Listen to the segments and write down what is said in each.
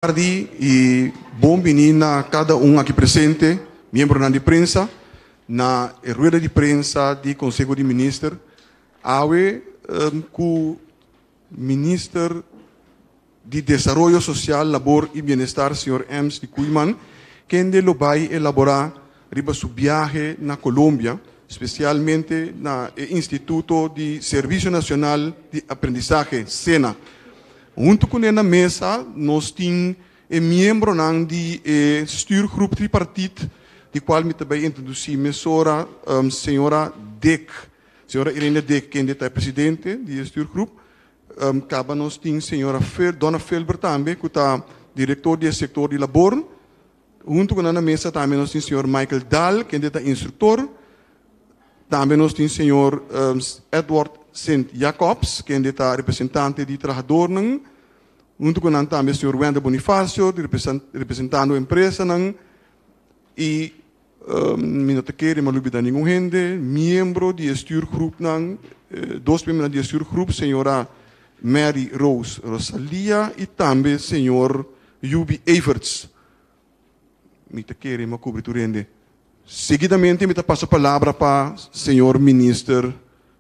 Tardi y bon bini na cada un aki presente, miembronan di prensa, na e rueda di prensa di Conseho di Minister. Awe cu Minister di Desaroyo Social, Labor y Bienestar, señor Ems di Koeiman, kende lo bay elabora riba su biahe na Colombia, specialmente na e Instituto di Servicio Nacional di Aprendizahe, SENA. Hunto cu ne na mesa nos tin e miembronan di e stuurgroep tripartiet, di cual mi ta bay introduci mesora señora Dick, señora Irene Dick, kende ta e presidente di e stuurgroep. Caba nos tin señora Donna Felber tambe, cu ta director di e sector di labor. Hunto cu nan na mesa tambe nos tin señor Michael Daal, kende ta instructor. Tambe nos tin señor Edward Sint Jacobs, kende ta representante di trahadornan. Hunto cu nan tambe señor Wendel Bonifacio, representando empresanan. Y mi no ta kere mi a lubida ningun hende, miembro di e stuurgroepnan, dos miembronan di e stuurgroep, señora Mary Rose Rosalia y tambe señor Yubi Everts. Mi ta kere mi a cubri tur hende. Seguidamente mi ta pasa palabra pa señor Minister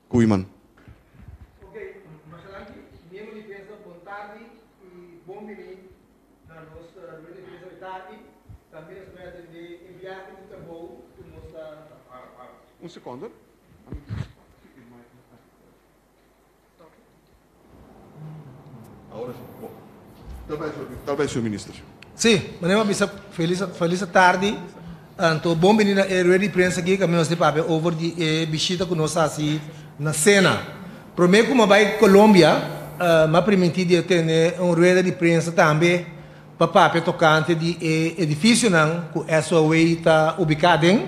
Koeiman. Ok, masha danki. Miembro di prensa, bon tardi y bon bini na nos rueda di prensa di tardi. Tambe nos ta bai atende e biahe di trabou cu nos ta. Para, para. Un seconde. Sí, manera mi a bisa felis felis tardi. Anto bon bini na e rueda di prensa aki kaminda nos ta papia over di e bishita ku nos a hasi na Sena. Promé ku mi a bai Colombia mi a primintí di a tene un rueda di prensa tambe pa papia tokante di e edifisionan ku SOAW ta ubiká aden.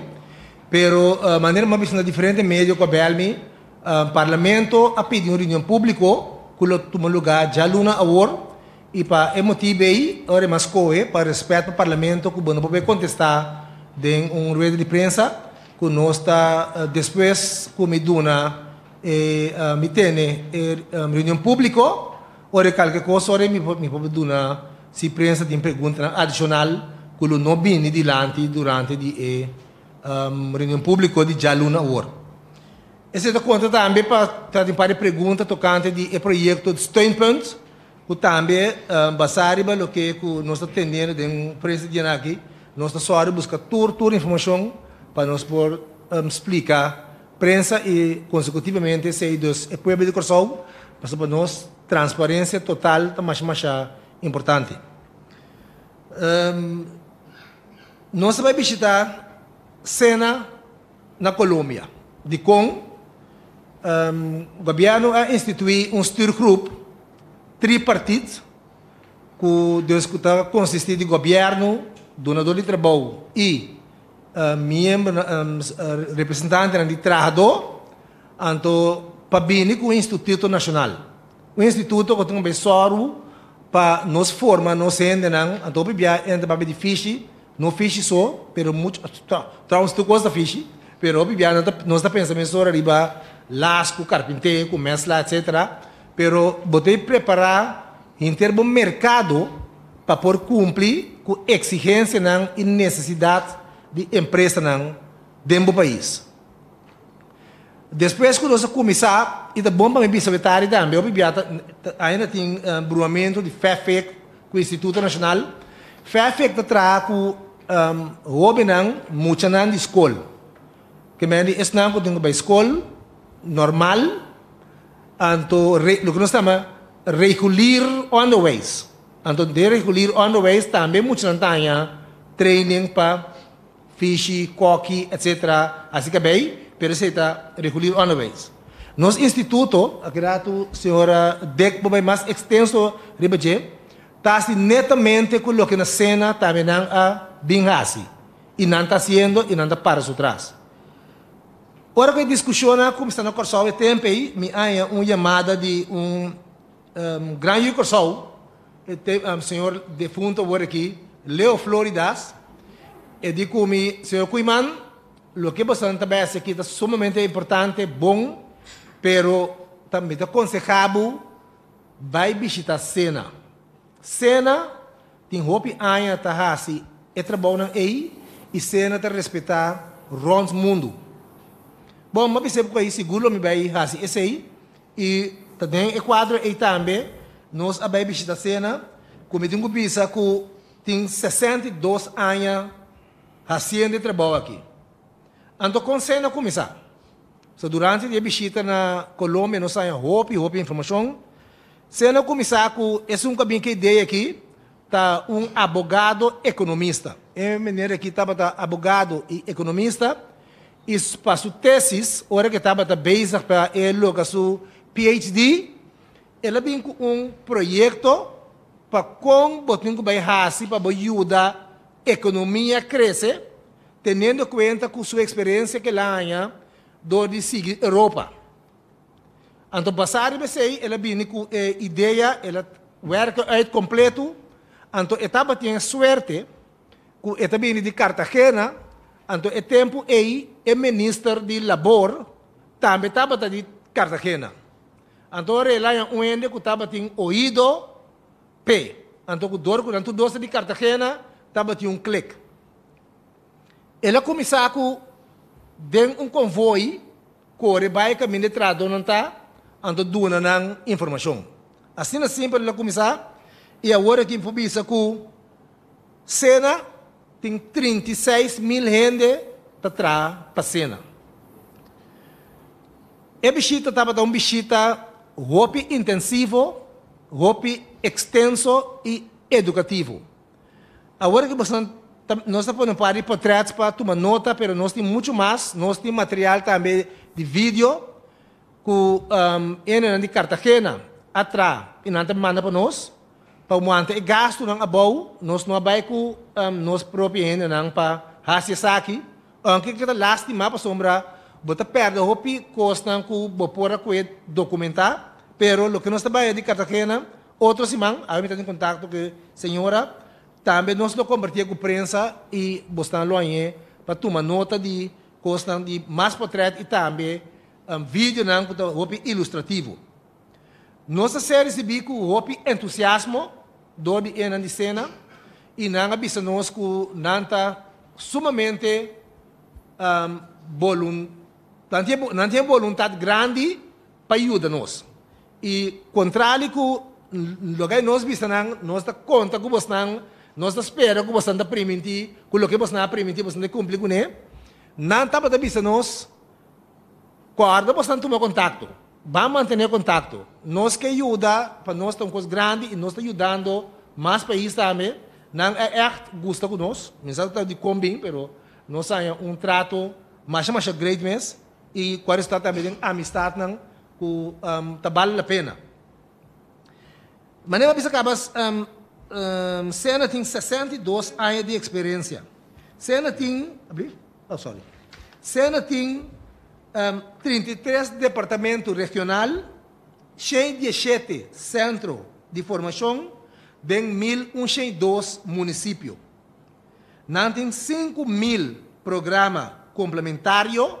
Pero manera mi a bisa na diferente medio ku a bèl mi, Parlamento a pidi un reunion públiko ku lo tuma lugá djaluna awor i pa e motibu ei ora e mas skohe pa rèspèt pa Parlamento ku bo no por bai kontestá den un rueda di prensa ku nos ta despues ku mi duna e mi tene e reunion públiko ora e kalke kos ora mi por mi por duna si prensa tin preguntanan adishonal ku lo no bini dilanti durante di e reunion públiko di djaluna awor. Esei ta konta tambe pa ta tin par di pregunta tokante di e proyekto di Steunpunt, ku tambe basá riba loke ku nos ta tendiendo den prensa di dianan aki, nos ta sòru buska tur tur informashon pa nos por splika prensa i konsekutivamente esei dus e pueblo di Kòrsou, pasobra pa nos transparensia total ta masha masha importante. Nos ta bai bishita Sena. Na Colombia. Dikon? Gobièrnu a instituí un stuurgroep tripartit ku dus ku ta konsistí di gobièrnu, dunadó di trabou i miembronan representantenan di trahadó anto pa bini ku un instituto nashonal. Un instituto ku ta bai sòru pa nos forma nos hendenan anto hopi bia e ta papia di fishi. No fishi so, pero mucho, trouwens tur cos ta fishi, pero hopi bia nos ta pensa mesora riba las cu carpinte, cu mesla etc. Pero bo ta prepara henter bo mercado pa por cumpli cu exigencianan y necesidad di empresanan den bo pais. Despues ku nos a kuminsá, i ta bon pa mi bisa wetari tambe, hopi bia ta ainda tin bruamentu di FEFEK ku Instituto Nashonal. FEFEK ta traha ku hóbennan, muchanan di skol. Ke men di esnan ku tin ku bai skol normal, anto loke nos ta yama regulier onderwijs. Anto den regulier onderwijs tambe muchanan ta haña training pa Fishi, koki, etc. Asi ka bay, pero esey ta regulier onderwijs. Nos instituto, aki ratu señora Dick por bay mas extenso riba dje, ta haci netamente cu loke na cena tambe nan a bin haci y nan ta haciendo y nan ta para su tras. Ora cu e discusionnan a cuminsa na Corsou e tempo ey, mi haña un yamada di un gran yu Corsou, E te señor defunto awor aki, Leo Floridas, e di ku mi, Señor Koeiman, loke bosonan ta bai hasi aki ta sumamente importante, bon, pero ta mi ta konsehá bo bai bishita Sena. Sena. tin hopi aña ta hasi e trabounan ei i Sena ta respetá rònt mundu. Bon, m'a bis'é ku ei sigur lo mi bai hasi esei i ta den e kuadro ei tambe nos a bai bishita Sena ku mi tin ku bisa ku tin 62 aña hasiendo e trabou aki. Anto kon Sena kuminsá? So durante di e bishita na Colombia nos haña hopi hopi informashon. Sena kuminsá ku esun ku a bin ku e idea aki ta un abogado ekonomista. E meneer aki tabata abogado i ekonomista i pa su tesis ora ku e tabata bezig pa e logra su PhD el a bin ku un proyekto pa kon bo tin ku bai hasi pa bo yuda ekonomia krese teniendo kuenta ku su eksperensia ku el a haña dor di sigui Europa. Anto basá riba esei el a bini ku e idea, el a wèrk uit kompletu, anto e tabatin e suerte ku e ta bini di Cartagena, anto e tempu ei e minister di labor tambe tabata di Cartagena. Anto ora el a haña un hende ku tabatin oido p'e, anto ku dor ku nan tur dos ta di Cartagena tabatin un klik. El a kuminsá ku den un konvoi kore bai kaminda e trahadónan ta, anto duna nan informashon. Asina simpel el a kuminsá i awor aki mi por bisa ku Sena tin 36.000 hende ta traha pa Sena. E bishita tabata un bishita hopi intensivo, hopi ekstenso i edukativo. Awor ki boso ta, nos ta pone un par di portrets pa tuma nota, pero nos tin muchu mas. Nos tin material tambe di video ku hendenan di Cartagena a traha i nan ta manda pa nos. Pa wanta e gastunan abou, nos no a bai ku nos propio hendenan pa hasi esaki. Aunke ku ta lastima pasobra bo ta pèrdè hopi kosnan ku bo por a kue dokumentá, pero loke nos ta bai di Cartagena otro siman, awe mi ta den kontakto ku e señora, tambe nos lo kompartié ku prensa i bosnan lo hañ'é pa tuma nota di kosnan di mas potrèt i tambe videonan ku ta hopi ilustrativo. Nos a ser risibí ku hopi entusiasmo dor di enan di sena i nan a bisa nos ku nan ta sumamente bolun nan tin nan tin e boluntat grandi pa yuda nos. I kontrali ku loke nos bisa nan, nos ta konta ku bosnan, nos ta spera ku bosnan ta primintí ku loke bosnan a primintí bosnan ta kumpli kuné. Nan tabata bisa nos, Kòrda bosnan tuma kontakto. Ban mantené kontakto. Nos ke yuda pa nos ta un kos grandi i nos ta yudando mas pais tambe. Nan a ègt gusta ku nos. Mi sa ta di kon bin, pero nos haña un trato masha masha great mes i ku a resultá tambe den amistatnan ku ta bale la pena. Manera mi a bisa kaba, Sena tin 62 aña di eksperensia. Sena tin, oh sorry, Sena tin 33 departamento regional, 117 sentro di formashon den 1102 munisipio. Nan tin 5000 programa komplementario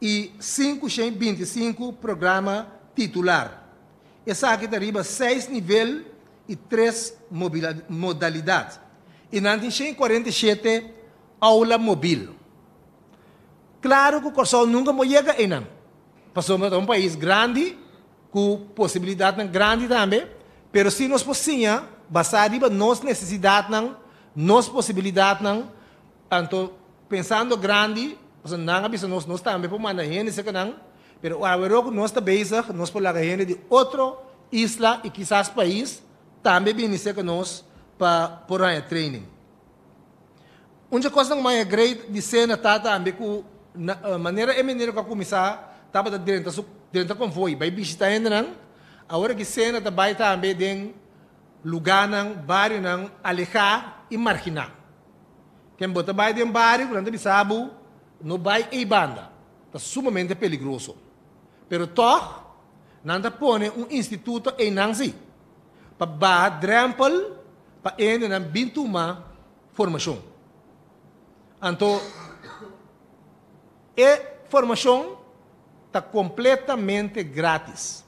i 525 programa titular. Esaki ta riba seis nivel i tres modalidat. I nan tin 147 aula mobil. Klaru ku Kòrsou nunka por yega einan, pasobra ta un pais grandi ku posibilidatnan grandi tambe, pero si nos por siña basá riba nos nesesidatnan, nos posibilidatnan, anto pensando grandi, pasobra nan a bisa nos, nos tambe por manda hende serka nan, pero aweró ku nos ta bezig, nos por laga hende di otro isla i kisas pais tambe bini serka nos pa por haña training. Un dje kosnan ku maya great di sena ta tambe ku na manera e menero ku a kuminsá tabata drenta su drenta konvoi bai bishitá hendenan, awor aki sena ta bai tambe den lugánan, barionan alehá i marginá. Ken bo ta bai den bario ku nan ta bisa bo no bai ei banda, ta sumamente peligroso. Pero tòg nan ta pone un instituto einan si pa baha drèmpel pa e hendenan bin tuma formashon. Anto e formashon ta kompletamente gratis.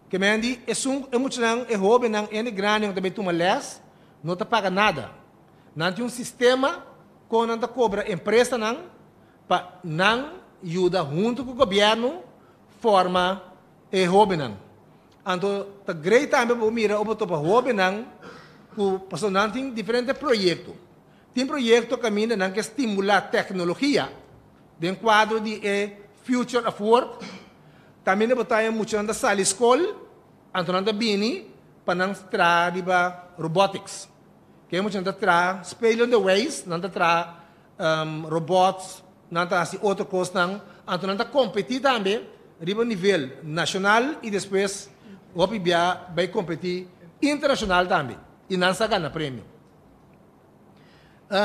Ke men di esun e muchanan, e hóbennan en e grandinan ku ta bai tuma lès no ta paga nada. Nan tin un sistema kon nan ta kobra empresanan pa nan yuda huntu ku gobièrnu forma e hóbennan. Anto ta great tambe pa bo mira o bo topa hóbennan ku pasobra nan tin diferente proyekto. Tin proyekto kaminda nan ke stimulá teknologia den kuadro di e Future of Work. Kaminda bo ta haña muchanan ta sali skol, anto nan ta bini pa nan traha riba robotics. Ke muchanan ta traha spelenderwijs, nan ta traha robots, nan ta hasi otro kosnan, anto nan ta kompetí tambe riba nivel nashonal i despues hopi bia bai kompetí internashonal tambe i nan sa gana premio.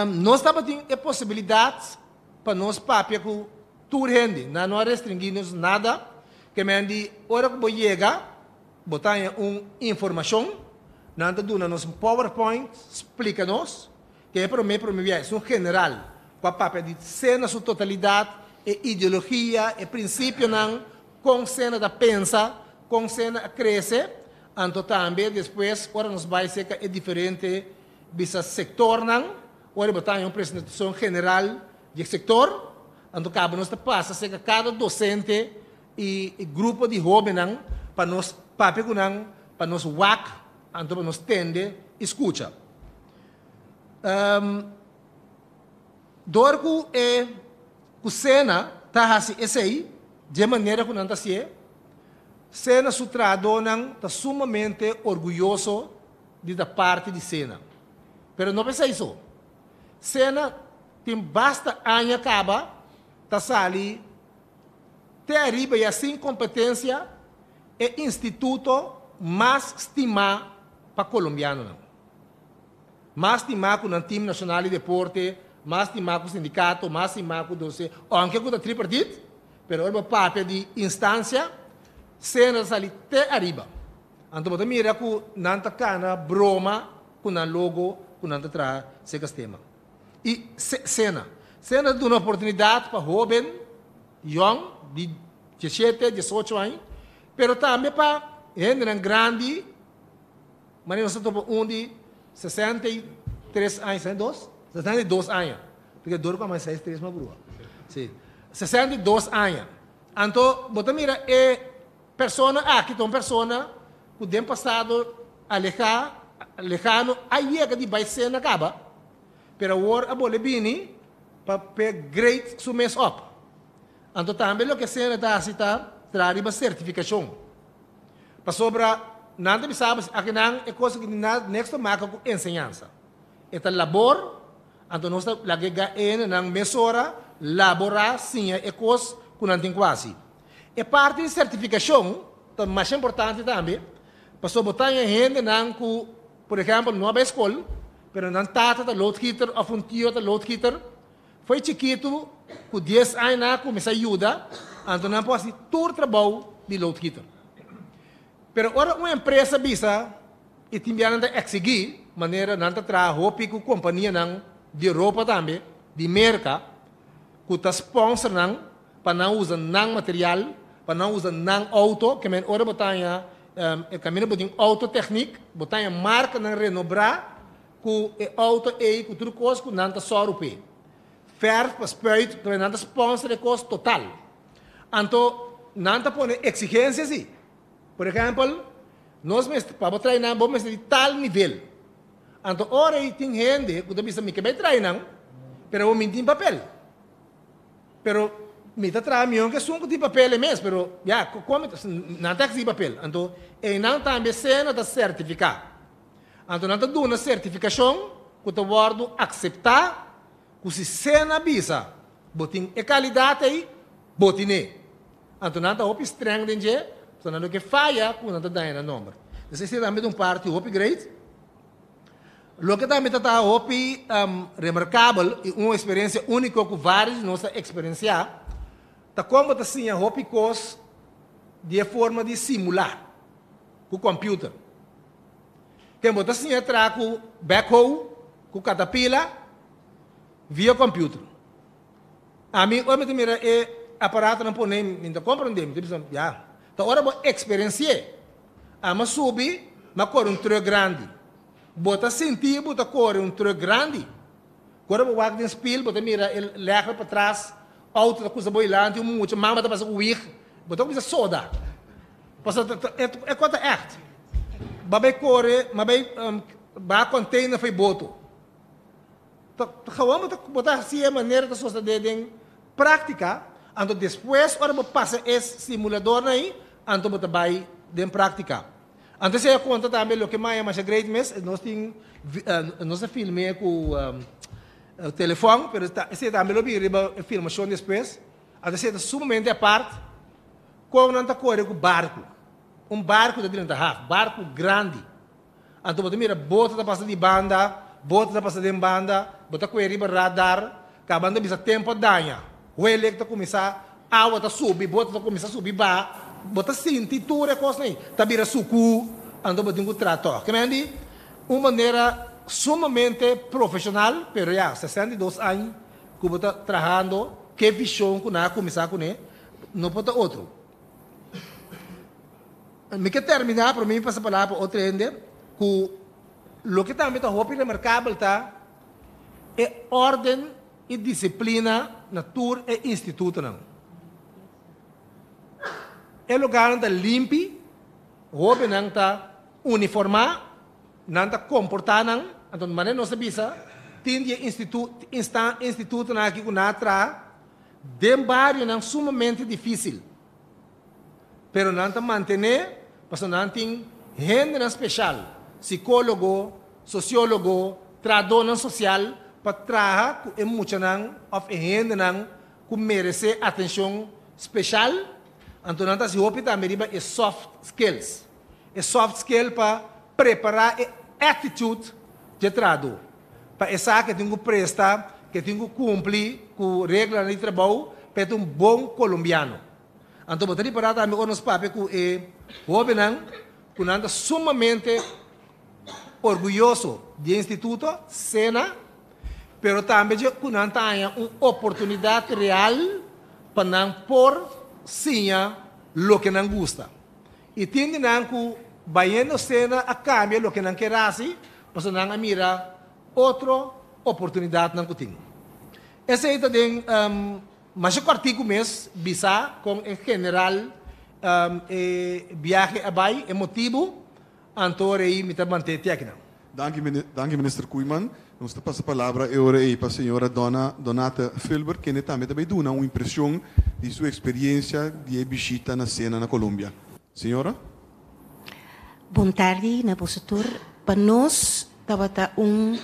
Nos tabatin e posibilidat pa nos papia ku tur hende, nan no a restringí nos nada, ke men di ora ku bo yega bo ta haña un informashon, nan ta duna nos un powerpoint splika nos. Ke e promé promé bia esun general ku a papia di sena su totalidat, e ideologia, e prinsipionan, kon sena ta pensa, kon sena a krese, anto tambe despues ora nos bai serka e diferente bisa sektornan, ora bo ta haña un presentashon general di e sektor, anto kaba nos ta pasa serka kada dosente i grupo di hóbennan pa nos papia ku nan, pa nos wak, anto pa nos tende i skucha. Dor ku e ku Sena ta hasi esei dje manera ku nan ta hasié, Sena su trahadónan ta sumamente orguyoso di ta parti di Sena. Pero no p'esei so. Sena tin basta aña kaba ta sali te ariba ya sin kompetensia e instituto mas stimá pa kolombianonan. Mas stimá ku nan tim nashonal di deporte, mas stimá ku sindikato, mas stimá ku dose, ounke ku ta tripartit, pero ora bo papia di instansia, sena ta sali te ariba. Anto bo ta mira ku nan ta kana broma ku nan logo ku nan ta traha serka stema. I sena. Sena ta duna oportunidat pa hóben, yòn, di diesshete, diesocho aña, pero tambe pa hendenan grandi. Manera nos ta topa un di 63 aña, 62? 62 aña. Porque dor cu a mas 63 ma brua. Si. 62 aña. Anto, bo ta mira e persona aki ta un persona cu den pasado aleha, lejano a yega di bay cena caba, pero awor a bole bini pa p'e grade su mes op. Anto tambe loke cena ta haci ta traha riba certificacion. Pasobra nan ta bisa bo si akinan e kos aki na niks ta maka ku enseñansa. E ta labor, anto nos ta laga e gaenenan mesora laborá siña e kos ku nan tin ku hasi. E parti di sertifikashon ta masha importante tambe, pasobra bo ta haña hendenan ku, por ehèmpel, no a bai skol, pero nan tata ta loodgieter òf un tio ta loodgieter, Foi chikitu ku dies aña nan a kuminsá yuda, anto nan por hasi tur trabou di loodgieter. Pero ora un empresa bisa i tin bia nan ta eksigí, manera nan ta traha hopi ku kompanianan di Europa tambe, di Merka, ku ta sponsor nan pa nan usa nan material, pa nan usa nan outo, ke men ora bo ta haña e kaminda bo tin outo-techniek, bo ta haña markanan renobrá Ku e outo ei ku tur kos ku nan ta sòru p'e. Fèrf pa spuit, pero nan ta sponsor e kos total. Anto nan ta pone eksigensia si. Por ehèmpel, nos mester, pa bo trae nan bo mester di tal nivel. Anto ora ei tin hende ku ta bisa mi ke bai trae nan, pero awor mi tin papel. Pero mi ta traha mihó ku esun ku tin papel ei mes, pero ya, kon mi ta, nan ta eksigi papel. Anto einan tambe sena ta sertifiká. Anto nan ta duna sertifikashon ku ta wòrdu akseptá ku si sena bisa bo tin e kalidat ei, bo tin'é. Anto nan ta hopi strèng den dje, pasobra nan no ke faya ku nan ta daña nan nòmber. Entonces esei tambe ta un parti hopi great. Loke tambe ta ta hopi remarkabel i un eksperensia úniko ku vários di nos a eksperensiá, ta kon bo ta siña hopi kos di e forma di simulá ku kòmpiuter. Ken bo ta siña traha ku backhoe, ku katapila, via computer. Ami ora mi ta mira e aparatonan pone mi ta comprende, mi ta bisa ya, ta ora bo experenci'e. Ami a subi, mi a kore un trùk grandi. Bo ta sinti bo ta kore un trùk grandi. Ora bo wak den spil bo ta mira e lèger patras, outo ta kusa bo dilanti, un mucha, mama ta pasa ku wig, bo ta kuminsa soda. Pasobra e kos ta ègt. Bo a bai kore, mi a bai baha kònteiner for e boto. Ta gewoon bo ta bo ta hasi e manera ta sosodé den práktika, anto despues ora bo pasa e simuladornan ei, anto bo ta bai den práktika. Anto esei a konta tambe loke maya masha great mes, nos tin nos a film'é ku telefòn, pero esei tambe lo bira riba e filmashon despues. Anto esei ta sumamente apart kon nan ta kore ku barku. Un barku ta drenta haf, barku grandi. Anto bo ta mira boto ta pasa di banda, boto ta pasa den banda, bo ta kue riba radar, kaba nan ta bisa tempo a daña, huelek ta kuminsá, awa ta subi, boto ta kuminsá subi baha, bo ta sinti tur e kosnan ei, ta bira suku, anto bo tin ku traha tòg. Ke men di un manera sumamente profeshonal, pero ya 62 aña ku bo ta trahando, ke vishon ku nan a kuminsá kuné, no por ta otro. Mi ke terminá, pero mi pasa palabra pa otro hende, ku loke tambe ta hopi remarkabel ta e órden i disiplina na tur e institutonan. E lugarnan ta limpi, hóbennan ta uniformá, nan ta komportá nan, anto manera nos a bisa, tin di e institutonan aki ku nan a traha den barionan sumamente difísil. Pero nan ta mantené pasobra nan tin hendenan speshal, sikólogo, sosiólogo, trahadónan sosial pa traha ku e muchanan òf e hendenan ku meresé atenshon speshal. Anto nan ta hasi hopi tambe riba e soft skills. E soft skill pa prepará e attitude dje trahadó. Pa e sa ke tin ku presta, ke tin ku kumpli ku reglanan di trabou pa e ta un bon kolombiano. Anto bo ta ripará tambe ora nos papia ku e hóbennan ku nan ta sumamente orguyoso di e instituto, Sena, pero tambe dje ku nan ta haña un oportunidat real pa nan por siña loke nan gusta. I tin di nan ku bayendo Sena a kambia loke nan ker hasi pasobra nan a mira otro oportunidatnan ku tin. Esei ta den Masha kòrtiku mes bisa kon en general e biahe a bai, e motibu, anto ora ei mi ta mant'é te akinan. Danki, danki Minister Koeiman. Nos ta pasa palabra e ora ei pa señora Donna Donata Filbert, kende tambe ta bai duna un impresion di su experiencia di e bishita na Sena na Colombia. Señora. Bon tardi na boso tur. Pa nos tabata un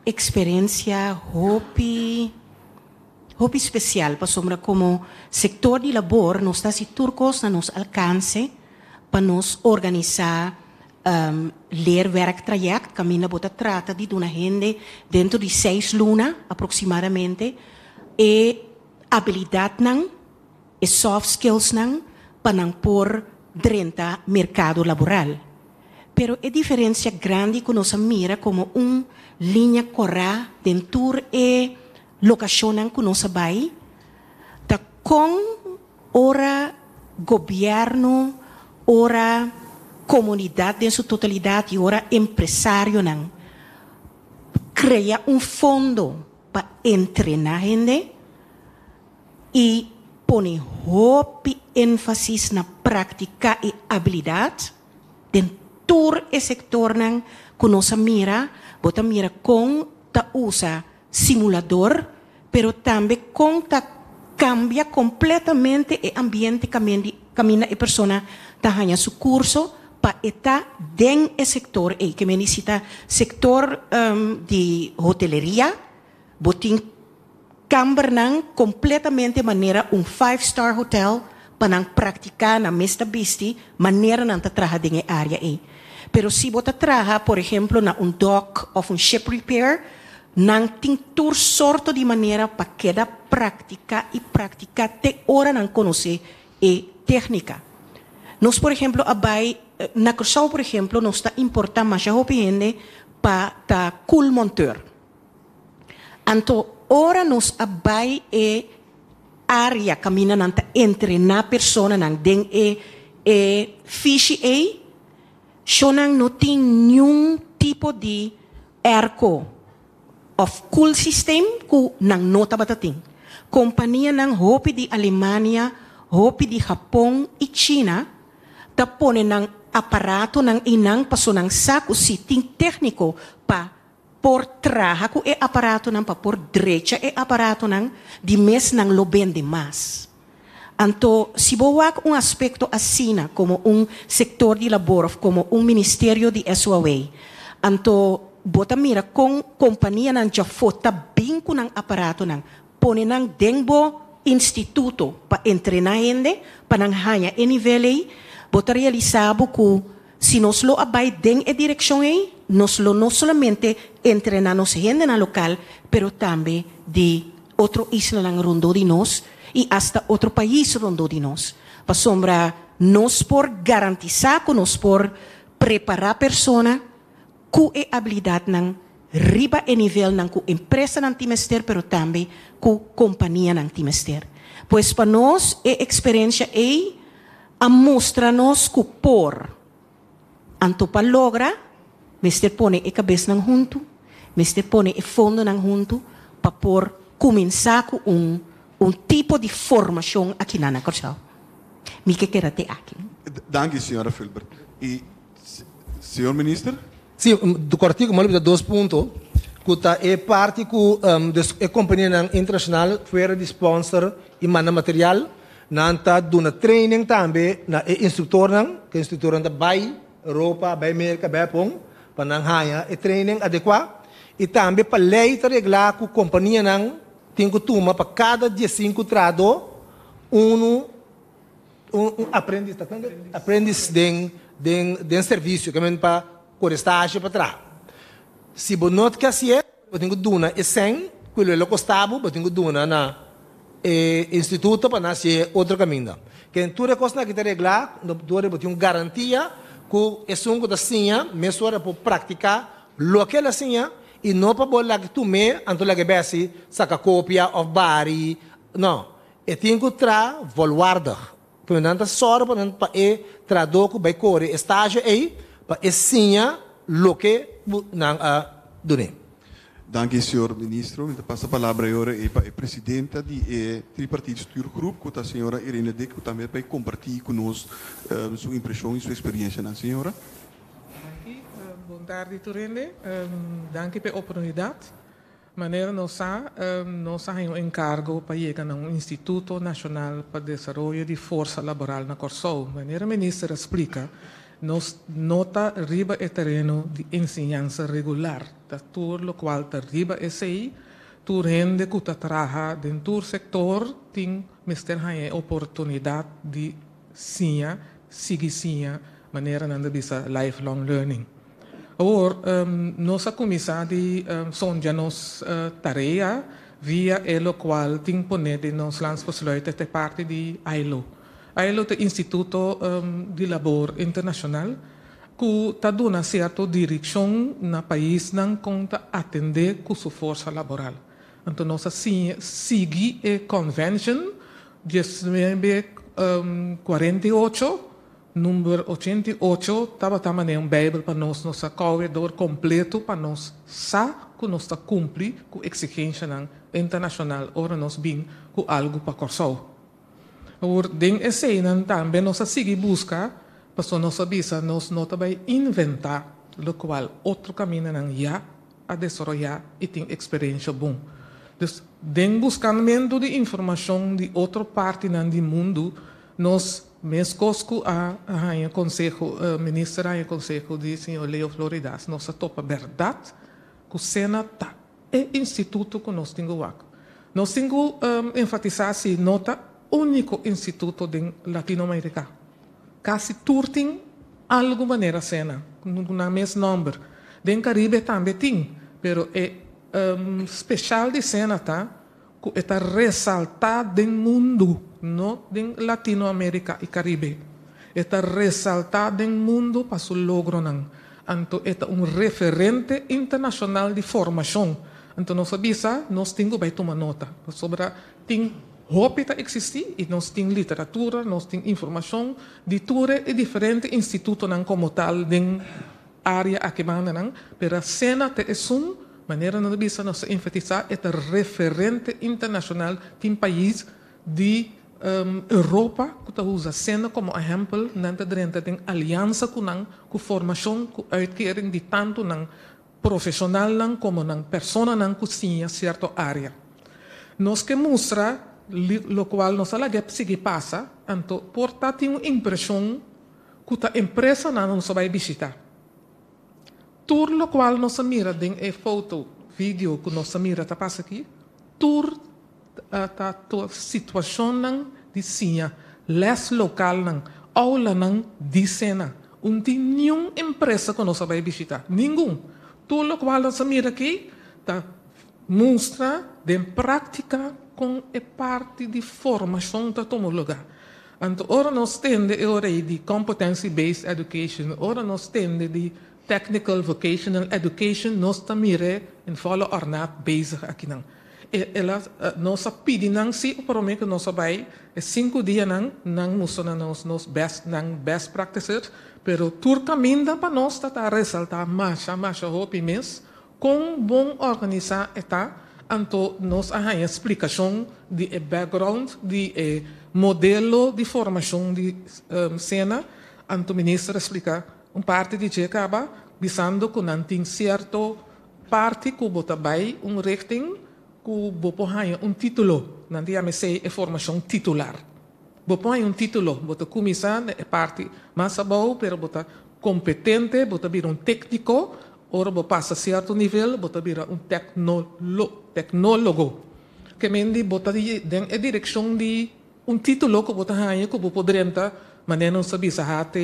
experiencia hopi. Hopi spesial pasobra komo sektor di labor nos ta hasi tur kos na nos alkanse pa nos organisá leerwerktraject kaminda bo ta trata di duna hende dentro di seis luna aproksimadamente e abilidatnan, e soft skillsnan pa nan por drenta merkado laboral. Pero e diferensia grandi ku nos a mira komo un liña kòrá den tur e Lokashonnan ku nos a bai ta kon ora gobièrnu, ora komunidat den su totalidat i ora empresarionan krea un fondo pa entrená hende i pone hopi énfasis na praktiká e abilidat den tur e sektornan ku nos a mira, bo ta mira kon ta usa simulador, pero tambe kon ta kambia kompletamente e ambiente kaminda e persona ta haña su kurso pa e ta den e sektor ei. Ke men di si ta sektor di hoteleria, bo tin kambernan kompletamente manera un five star hotel pa nan praktiká, nan mes ta bisti manera nan ta traha den e área ei. Pero si bo ta traha, por ehemplo, na un dòk òf un ship repair, nan tin tur sorto di manera pa keda praktiká i praktiká te ora nan konosé e téknika. Nos, por ehemplo, a bai na Kòrsou, por ehemplo, nos ta importá masha hopi hende pa ta koelmonteur. Anto ora nos a bai e área kaminda nan ta entrená personanan den e e fishi ei. Shonnan no tin ningun tipo di airco òf koelsysteem ku nan no tabatin. Kompanianan hopi di Alemania, hopi di Japon i China, ta pone nan aparatonan einan paso nan sa ku si tin tékniko pa por traha ku e aparatonan, pa por drecha e aparatonan, di mes nan lo bende mas. Anto, si bo wak un aspekto asina komo un sektor di labor òf komo un ministerio di SOAW, anto bo ta mira kon kompanianan djafó ta bin ku nan aparatonan, pone nan den bo instituto pa entrená hende, pa nan haña e nivel ei, bo ta realisá bo ku si nos lo a bai den e direkshon ei, nos lo no solamente entrená nos hendenan lokal, pero tambe di otro islanan rondó di nos i asta otro pais rondó di nos. Pasobra nos por garantisá ku nos por prepará persona ku e abilidatnan riba e nivelnan ku empresanan tin mester, pero tambe ku kompanianan tin mester. Pues pa nos e eksperensia ei a mustra nos ku por. Anto pa logra, mester pone e kabesnan huntu, mester pone e fondonan huntu pa por kuminsá ku un un tipo di formashon akinan na Kòrsou. Mi ke keda te aki. Danki, señora Philbert. I señor minister? Sí, kòrtiku, mi a lubidá dos punto, ku ta e parti ku dus e kompanianan internashonal fuera di sponsor i manda material, nan ta duna training tambe na e instruktornan, ku e instruktornan ta bai Europa, bai Merka, bai Hapon pa nan haña e training adekuá. I tambe pa lei ta reglá ku kompanianan tin ku tuma pa kada diesinku trahadó unu un aprendis, ta kon aprendis den den den servisio, ke men pa kore stasje pa traha. Si bo no ke hasié, bo tin ku duna e sèn ku lo kosta bo, bo tin ku duna na e instituto pa nan hasié otro kaminda. Ken tur e kosnan aki ta reglá, dor bo tin un garantia ku esun ku ta siña mesora por praktiká loke el a siña i no pa bo laga tum'é anto laga e bèsi saka kopia òf bari, no. E tin ku tra volwaardig. Pero nan ta sòru pa nan pa e trahadó ku bai kore e stasio ei pa e siña loke ku nan a dun'é. Danki señor ministro. Mi ta pasa palabra e ora ei pa e presidenta di e tripartiet stuurgroep ku ta señora Irene Dik ku tambe bai kompartí ku nos su impreshon i su eksperiencianan. Señora. Danki. Bon tardi tur hende. Danki pa e oportunidat. Manera nos sa, nos a haña un enkargo pa yega na un Instituto Nashonal pa Desaroyo di Forsa Laboral na Kòrsou. Manera Minister a splika, nos no ta riba e tereno di enseñansa regular. Ta tur lokual ta riba esei, tur hende ku ta traha den tur sektor tin mester haña e oportunidat di siña, sigui siña, manera nan ta bisa lifelong learning. Awor, nos a kuminsá di sondia nos tarea via e lokual tin poné den nos landsbesluit ta e parti di ILO. ILO ta Instituto di Labor Internashonal ku ta duna sierto direkshon na paisnan kon ta atendé ku su forsa laboral. Anto nos a sigui e Convention diesnuebe 48. Number 88 tabata manera un Bijbel pa nos, nos a kowe dor kompleto pa nos sa ku nos ta kumpli ku eksigenshanan internashonal ora nos bin ku algu pa Kòrsou. Awor, den eseinan tambe nos a sigui buska, pasobra nos a bisa nos no ta bai inventá lokual otro kamindanan ya a desaroyá i tin eksperensha bon. Dus, den buskamentu di informashon di otro partinan di mundu, nos, meskos ku a haña konseho, minister a haña konseho di señor Leo Floridas, nos a topa bèrdat ku Sena ta e instituto ku nos tin ku wak. Nos tin ku enfatisá si no ta úniko instituto den Latinoamerika. Kasi tur tin algu manera Sena, ku nan mes nòmber. Den Karibe tambe tin, pero e speshal di Sena ta ku e ta resaltá den mundu, no den Latinoamerika i Karibe. E ta resaltá den mundu pa su logronan. Anto e ta un referente internashonal di formashon. Anto nos a bisa nos tin ku bai tuma nota, pasobra tin. Hopi ta eksistí i nos tin literatura, nos tin informashon di tur e diferente institutonan komo tal den área aki bandanan, pero SENA ta esun, manera nan ta bisa, nos ta enfatisá, e ta referente internashonal, tin pais di Europa ku ta usa SENA komo ehèmpel, nan ta drenta den aliansa ku nan, ku formashon, ku uitkering di tantu nan profeshonalnan komo nan personanan ku siña sierto área. Nos ke mustra lokual nos a laga sigui pasa, anto por ta tin un impreshon ku ta empresanan nos a bai bishitá. Tur lokual nos a mira den e foto, video ku nos a mira ta pasa aki, tur ta situashonnan di siña, lès lokalnan, oulanan di sena. Un tin niun empresa ku nos a bai bishitá, ningun. Tur lokual nos a mira aki ta mustra den práktika kon e parti di formashon ta tuma lugá. Anto ora nos tende e ora ei di competency based education, ora nos tende di technical vocational education, nos ta mir'é in volle ornaat bezig akinan. E el a nos a pidi nan si promé ku nos a bai e 5 dianan nan mustra na nos nos best nan best practices, pero tur kaminda pa nos ta ta resaltá masha masha hopi mes kon bon organisá e ta. Anto nos a haña splikashon di e background di e modelo di formashon di SENA. Anto minister a splika un parti di dje kaba, bisando ku nan tin sierto parti ku bo ta bai un richting ku bo por haña un título, nan ta yama esei e formashon titular. Bo por haña un título, bo ta kuminsá na e parti mas abou, pero bo ta kompetente, bo ta bira un tékniko. Ora bo pasa sierto nivel, bo ta bira un teknólogo. Ke men di bo ta den e direkshon di un título ku bo ta haña ku bo por drenta, manera nos ta bisa HT,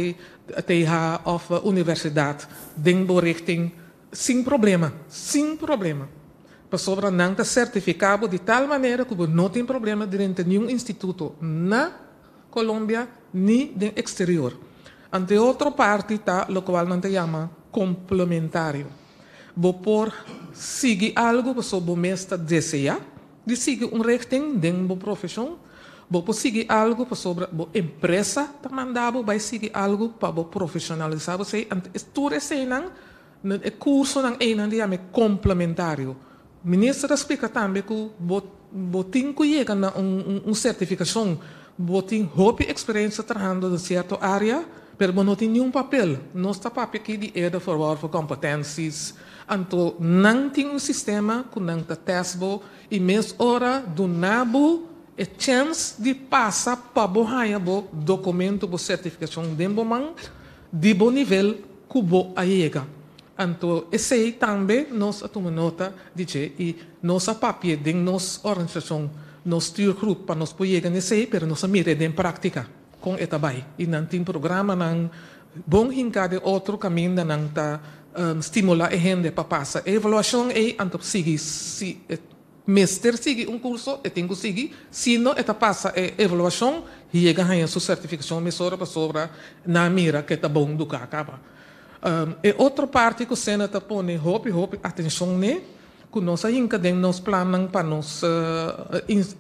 TH òf universidat den bo richting sin problema, sin problema. Pasobra nan ta sertifiká bo di tal manera ku bo no tin problema drenta niun instituto na Colombia ni den eksterior. Anto e otro parti ta lokual nan ta yama komplementario. Bo por sigui algu pasobra bo mes ta deseá di sigui un richting den bo profeshon, bo por sigui algu pasobra bo empresa ta manda bo bai sigui algu pa bo profeshonalisá bo esei. Anto tur eseinan, e kursonan einan ta yama komplementario. Minister a splika tambe ku bo bo tin ku yega na un sertifikashon, bo tin hopi eksperensia trahando den sierto área, pero bo no tin niun papel. Nos ta papia aki di eerder verworven competenties. Anto nan tin un sistema ku nan ta tèst bo i mes ora duna bo e chèns di pasa pa bo haña bo dokumento, bo sertifikashon den bo man di bo nivel ku bo a yega. Anto esei tambe nos a tuma nota di dje i nos a papia den nos organisashon, nos stuurgroep, pa nos por yega na esei, pero nos a mira den práktika kon e ta bai. I nan tin programanan bon hinká den otro kaminda nan ta stimulá e hende pa pasa e evaluashon ei, anto sigui si e mester sigui un kurso, e tin ku sigui, si no e ta pasa e evaluashon i yega haña su sertifikashon mesora pasobra nan a mira ku e ta bon duká kaba. E otro parti ku SENA ta pone hopi hopi atenshon n'e, ku nos a hinka den nos plannan pa nos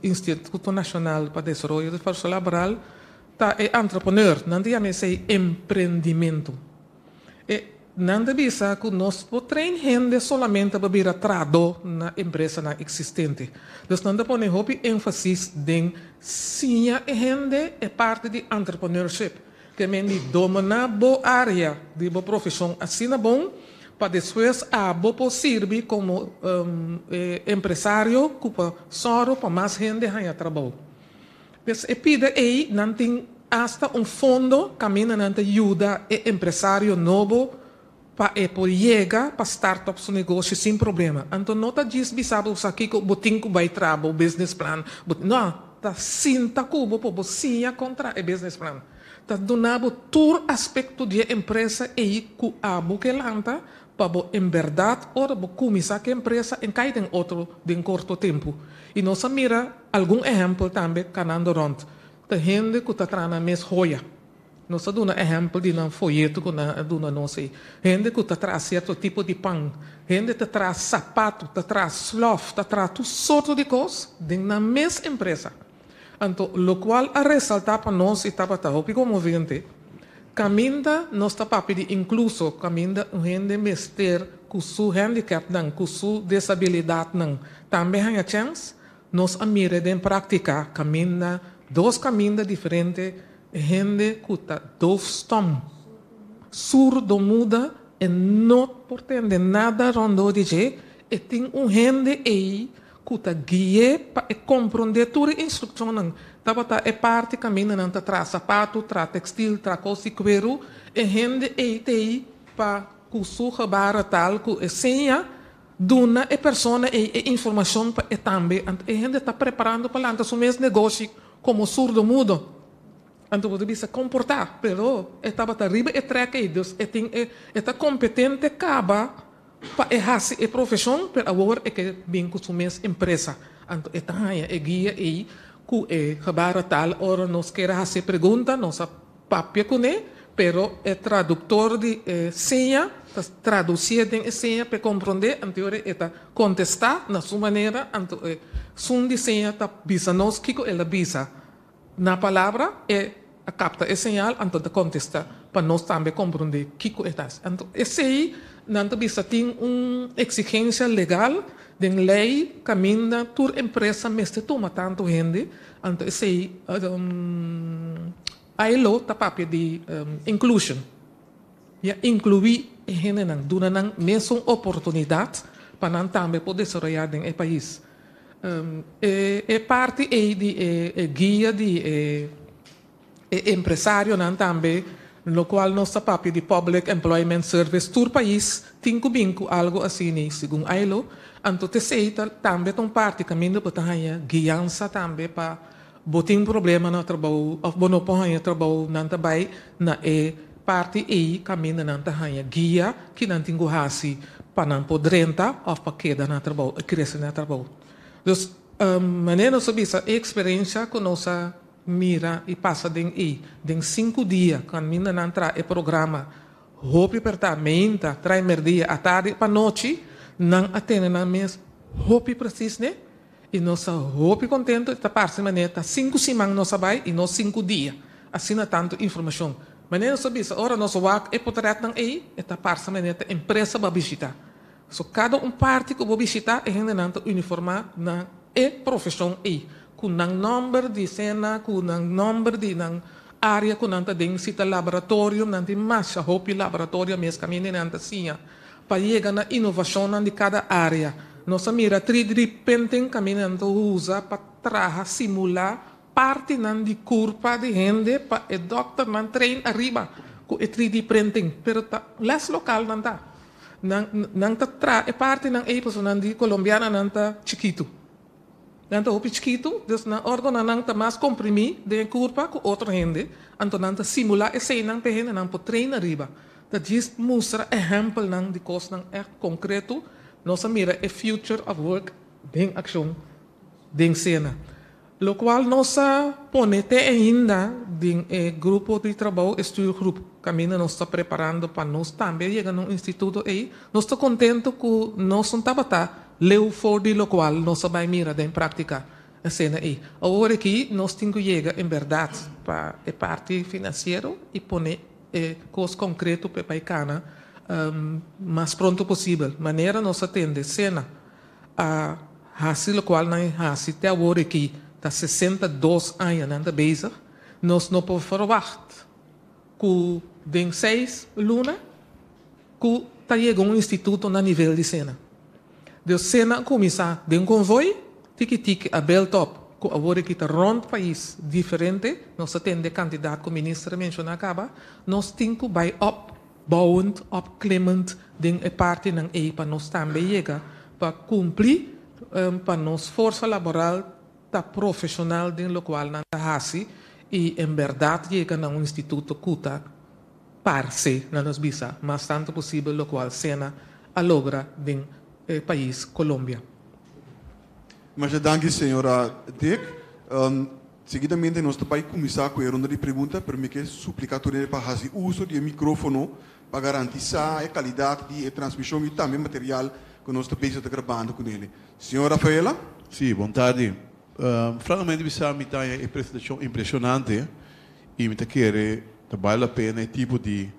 Instituto Nashonal pa Desaroyo di Forsa Laboral, ta e entrepreneur. Nan ta yama esei emprendimentu. E nan ta bisa ku nos por train hende solamente pa bira trahadó na empresanan eksistente. Dus nan ta pone hopi énfasis den siña e hende e parti di entrepreneurship. Ke men di dominá bo área di bo profeshon asina bon pa despues abo por sirbi komo empresario ku por sòru pa mas hende haña trabou. Pues e pida ei nan tin asta un fondo kaminda nan ta yuda e empresario nobo pa e por yega pa start up su negoshi sin problema. Anto no ta djis bisa bo sa kiko bo tin ku bai traha bo business plan. No, ta sinta ku bo pa bo siña kon traha e business plan. Ta duna bo tur aspekto di e empresa ei ku abo ke lanta pa bo en bèrdat ora bo kuminsá ku e empresa en kai den otro den korto tempu. I nos a mira algun ehèmpel tambe kanando rònt. Ta hende ku ta traha nan mes hoya. Nos a duna ehèmpel di nan foyeto ku nan a duna nos ei. Hende ku ta traha sierto tipo di pan, hende ta traha sapato, ta traha slòf, ta traha tur sorto di kos den nan mes empresa. Anto, lokual a resaltá pa nos i tabata hopi konmovente, kaminda nos ta papia di inkluso, kaminda un hende mester ku su handicapnan, ku su desabilidatnan tambe haña chèns, nos a mira den práktika kaminda dos kaminda diferente hende ku ta doofstom, surdomuda e no por tende nada rondó di dje, e tin un hende ei ku ta gui'é pa e komprondé tur e instrukshonnan. Tabata e parti kaminda nan ta traha sapatu, traha tekstil, traha kos di kueru. E hende ei t'ei pa ku su gebarentaal, ku e seña, duna e persona ei e informashon pa e tambe. Anto e hende ta preparando pa lanta su mes negoshi komo surdomudo. Anto bo ta bisa komportá, pero e tabata riba e trèk ei, dus e tin e e ta kompetente kaba pa e hasi e profeshon, pero awor e ke bin ku su mes empresa. Anto e ta haña e guia ei ku e gebarentaal. Ora nos kier a hasi e pregunta, nos a papia kuné, pero e traduktor di e seña ta tradusié den e seña pa e komprondé, anto ora e ta kontestá na su manera, anto e sun di seña ta bisa nos kiko el a bisa. Na palabra e a kapta e señal, anto ta kontestá pa nos tambe komprondé kiko e ta hasi. Anto esei nan ta bisa tin un eksigensia legal den lei kaminda tur empresa mester tuma tantu hende, anto esei ILO ta papia di inclusion, ya inkluí e hendenan, duna nan mesun oportunidat pa nan tambe por desaroyá den e pais. E parti ei di e guia di e empresarionan tambe, lokual nos ta papia di Public Employment Service, tur pais tin ku bin ku algu asini segun ILO. Anto t'esei ta tambe ta un parti kaminda bo ta haña guiansa tambe pa bo tin problema na trabou òf bo no por haña trabou, nan ta bai na e parti ei kaminda nan ta haña guia ki nan tin ku hasi pa nan por drenta òf pa keda na trabou, krese na trabou. Dus, manera nos a bisa e eksperensia ku nos a mira i pasa den ei, den sinku dia kaminda nan traha e programa hopi pertá, meinta, trai merdia, atardi pa nochi, nan a tene nan mes hopi presis ne. I nos ta hopi kontentu, e ta parse manera ta sinku siman nos a bai i no sinku dia. Asina tantu informashon. Manera nos a bisa, ora nos wak e potretnan ei, e ta parse manera ta empresa bo a bishitá. So kada un parti ku bo bishitá, e hendenan ta uniformá na e profeshon ei, ku nan nòmber di sena, ku nan nòmber di nan área ku nan ta den. Si ta laboratorio, nan tin masha hopi laboratorio mes kaminda nan ta siña Pa yega na inovashonnan di kada área, nos a mira 3D printing kaminda nan ta usa pa traha simulá partinan di kurpa di hende pa e dòkternan train ariba ku e 3D printing. Pero ta lès lokal nan ta. Nan nan ta traha e partinan ei pasobra nan di kolombiananan ta chikitu. Nan ta hopi chikitu, dus nan organonan ta mas komprimí den e kurpa ku otro hende, anto nan ta simulá eseinan pa e hendenan por train ariba. Ta djis mustra ehèmpelnan di kosnan ègt konkreto. Nos a mira e future of work den akshon den sena. Lokual nos a pone te ainda den e grupo di trabou, e stuurgroep, kaminda nos ta preparando pa nos tambe yega na un instituto ei. Nos ta kontentu ku nos no tabata Leu for di lokual nos a bai mira den práktika esena ei. Awor aki nos tin ku yega en bèrdat pa e parti finansiero i pone e kos konkreto pa e bai kana mas pronto posibel. Manera nos a tende sena a hasi lokual nan a hasi te awor aki ta 62 aña nan ta bezig, nos no por ferwagt ku den seis luna ku ta yega un instituto na nivel di sena. Dus sena a kuminsá den konvoi, tiki tiki a build up ku awor aki ta rònt pais diferente, nos ta tende kantidat ku minister a menshoná kaba, nos tin ku bai op bouwend, opklimmend den e partinan ei pa nos tambe yega pa kumpli pa nos forsa laboral ta profeshonal den lokual nan ta hasi i en bèrdat yega na un instituto ku ta parse na nos bisa mas tantu posibel lokual Sena a logra den e pais Colombia. Masha danki señora Dick. Seguidamente nos ta bai kuminsá ku e ronda di pregunta, pero mi ke supliká tur hende pa hasi uso di e mikrófono pa garantisá e kalidat di e transmishon i tambe material ku nos ta bezig ta grabando ku nele. Señor Rafaela. Sí, bon tardi. Francamente bisa mi ta e presentacion impresionante y mi ta kere ta bale la pena e tipo di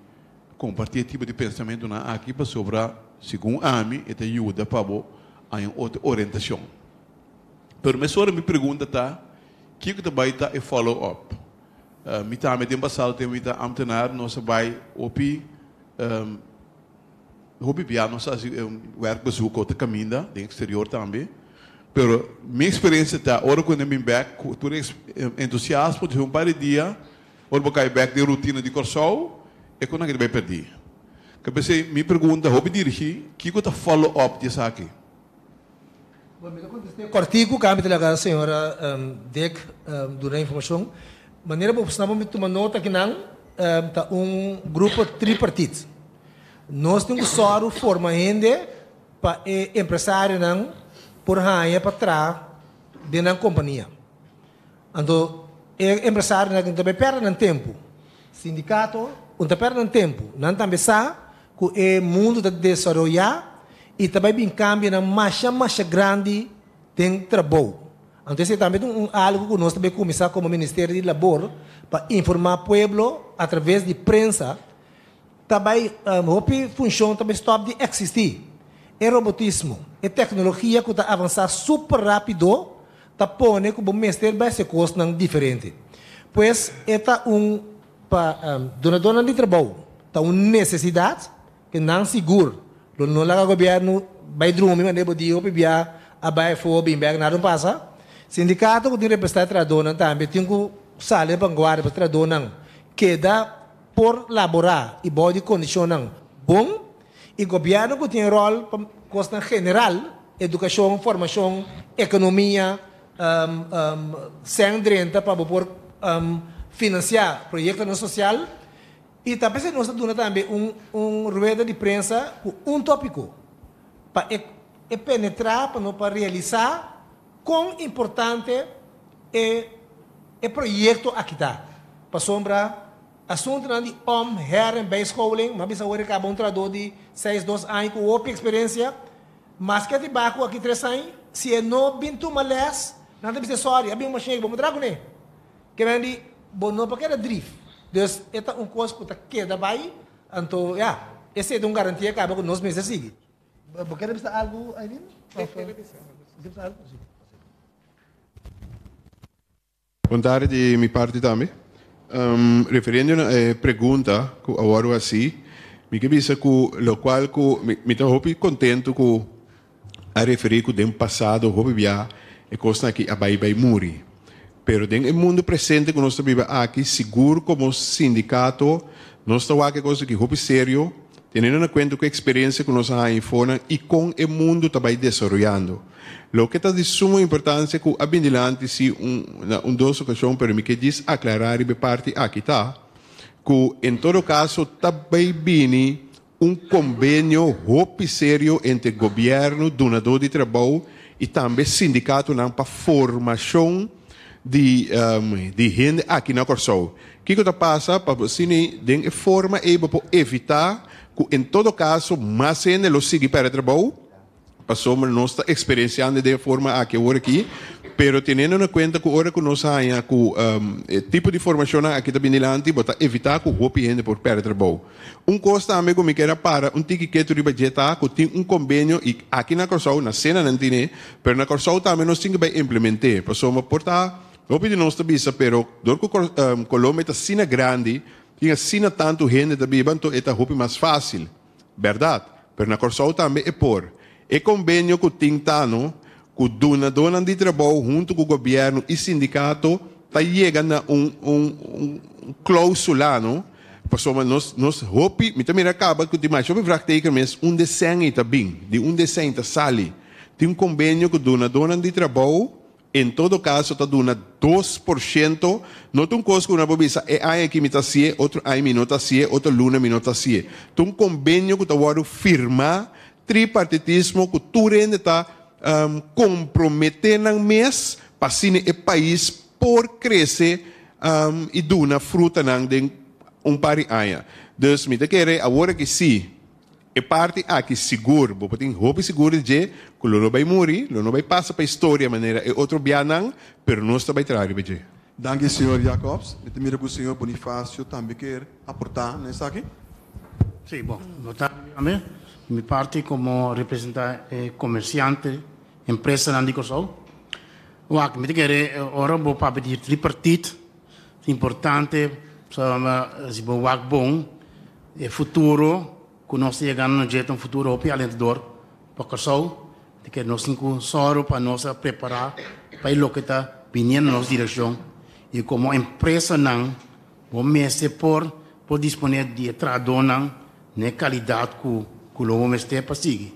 comparti e tipo di pensamentonan aki pasobra segun ami e ta yuda pa bo haña un otro orientacion. Pero mesora mi pregunta ta kico ta bay ta e follow up? Mi tambe den pasado tempo mi ta ambtenaar nos a bay hopi Hopi bia nos a hasi werkbezoek otro kaminda den eksterior tambe. Pero mi eksperensia ta ora ku nan bin bèk ku tur e entusiasmo di un par di dia, ora bo kai bèk den rutina di Kòrsou, e ku nan ke ta bai pèrdí. Ke p'esei mi pregunta hopi dirigí, kiko ta follow up di esaki? Bon, mi ta kontest'é kòrtiku, kami ta laga señora Dick duna informashon. Manera bo sa bo mi tuma nota akinan ta un grupo tripartit. Nos tin ku sòru forma hende pa e empresarionan por haña pa traha den nan kompania. Anto e empresarionan no ta bai pèrdè nan tempu. Sindikato no ta pèrdè nan tempu. Nan tambe sa ku e mundu ta desaroyá i ta bai bin kambionan masha masha grandi den trabou. Anto esei tambe ta un algu ku nos ta bai kuminsá komo Ministerio di Labor pa informá pueblo atraves di prensa. Ta bai hopi funshon ta bai stòp di eksistí. E robotismo, e teknologia ku ta avansá super rápido ta pone ku bo mester bai hasi kosnan diferente. Pues e ta un pa dunadónan di trabou ta un nesesidat ku nan sigur lo no laga gobièrnu bai drumi manera bo di hopi bia a bai afó bin bèk nada no pasa. Sindikato ku tin representá e trahadónan tambe tin ku sali na vanguardia pa trahadónan keda por laborá i bou di kondishonnan bon i gobièrnu ku tin e ròl pa kosnan general, edukashon, formashon, ekonomia, sèn drenta pa bo por finansiá proyektonan sosial i ta p'esei nos ta duna tambe un un rueda di prensa ku un tópiko pa e e penetrá pa no pa realisá kon importante e e proyekto aki ta pasobra Asuntunan di om, her en bijscholing, m'a bisa awor e kaba un trahadó di seis dos aña ku hopi eksperensia, maske a trabaha ku aki tres aña, si e no bin tuma lès, nan ta bisa sòri, a bin un mashin aki, bo por traha kuné. Ke men di, bo no por keda drif. Dus e ta un kos ku ta keda bai, anto ya, esei ta un garantia kaba ku nos mester sigui. Bo kere bisa algu, Aileen? Of, bo kere bisa algu? Si. Bon tardi di mi parti tambe. Referendo na e pregunta ku a wòrdu hasi, mi ke bisa ku lokual ku mi ta hopi kontentu ku a referí ku den pasado hopi bia e kosnan aki a bai bai muri. Pero den e mundu presente ku nos ta biba aki, sigur komo sindikato nos ta wak e kos aki hopi serio, teniendo na kuenta ku e eksperensia ku nos a haña afonan i kon e mundu ta bai desaroyando. Loke ta di sumo importancia cu a bin dilanti si un na un dos ocasion pero mi ke djis aclara riba e parti aki ta cu en todo caso ta bay bini un convenio hopi serio entre gobierno, dunador di trabou y tambe sindicatonan pa formacion di di hende aki na Corsou. Kico ta pasa pa asina den e forma ey bo por evita cu en todo caso mas hende lo sigui perde trabou? Pasobra nos ta eksperensiando den e forma aki awor aki, pero teniendo na kuenta ku ora ku nos haña ku e tipo di formashonnan aki ta bini dilanti, bo ta evitá ku hopi hende por pèrdè trabou. Un kos tambe ku mi kier a para un tiki ketu riba dje ta ku tin un kombenio i aki na Kòrsou, na Sena nan tine, pero na Kòrsou tambe nos tin ku bai implement'é, pasobra por ta hopi di nos ta bisa pero dor ku Colombia ta asina grandi, tin asina tantu hende ta biba, anto e ta hopi mas fásil. Bèrdat, pero na Kòrsou tambe e por. E kombenio ku tin ta no ku dunadónan di trabou huntu ku gobièrnu i sindikato ta yega na un un un klousula no, pasobra nos nos hopi mi ta mira kaba ku tin masha hopi vraagteken mes un desen ei ta bin, di un desen ta sali. Tin un kombenio ku dunadónan di trabou En todo caso ta duna 2%, no ta un cos cu una por bisa e aña aki mi ta hacié, otro aña mi no ta hacié, otro luna mi no ta hacié. Ta un convenio cu ta wordo firma, tripartitismo, cu tur hende ta compromete nan mes pa asina e pais por crece y duna frutanan den un par di aña. Dus mi ta kere awor aki si. E parti aki sigur, bo por tin hopi sigur di dje ku lo no bai muri, lo no bai pasa pa historia manera e otro bianan, pero nos ta bai traha riba dje. Danki señor Jacobs. Mi ta mira ku señor Bonifacio tambe kier aportá na esaki. Sí, bon, bo ta tambe. Mi parti komo representá e komersiante, empresanan di Kòrsou. Wak, mi ta kere ora bo papia di tripartit, ta importante pasobra si bo wak bon e futuro ku nos ta yegando na dje ta un futuro hopi alentador pa Kòrsou. Di ke nos tin ku sòru pa nos a prepará pa e loke ta biniendo na nos direkshon i komo empresanan bo mester por por disponé di e trahadónan na e kalidat ku ku lo bo mester pa sigui.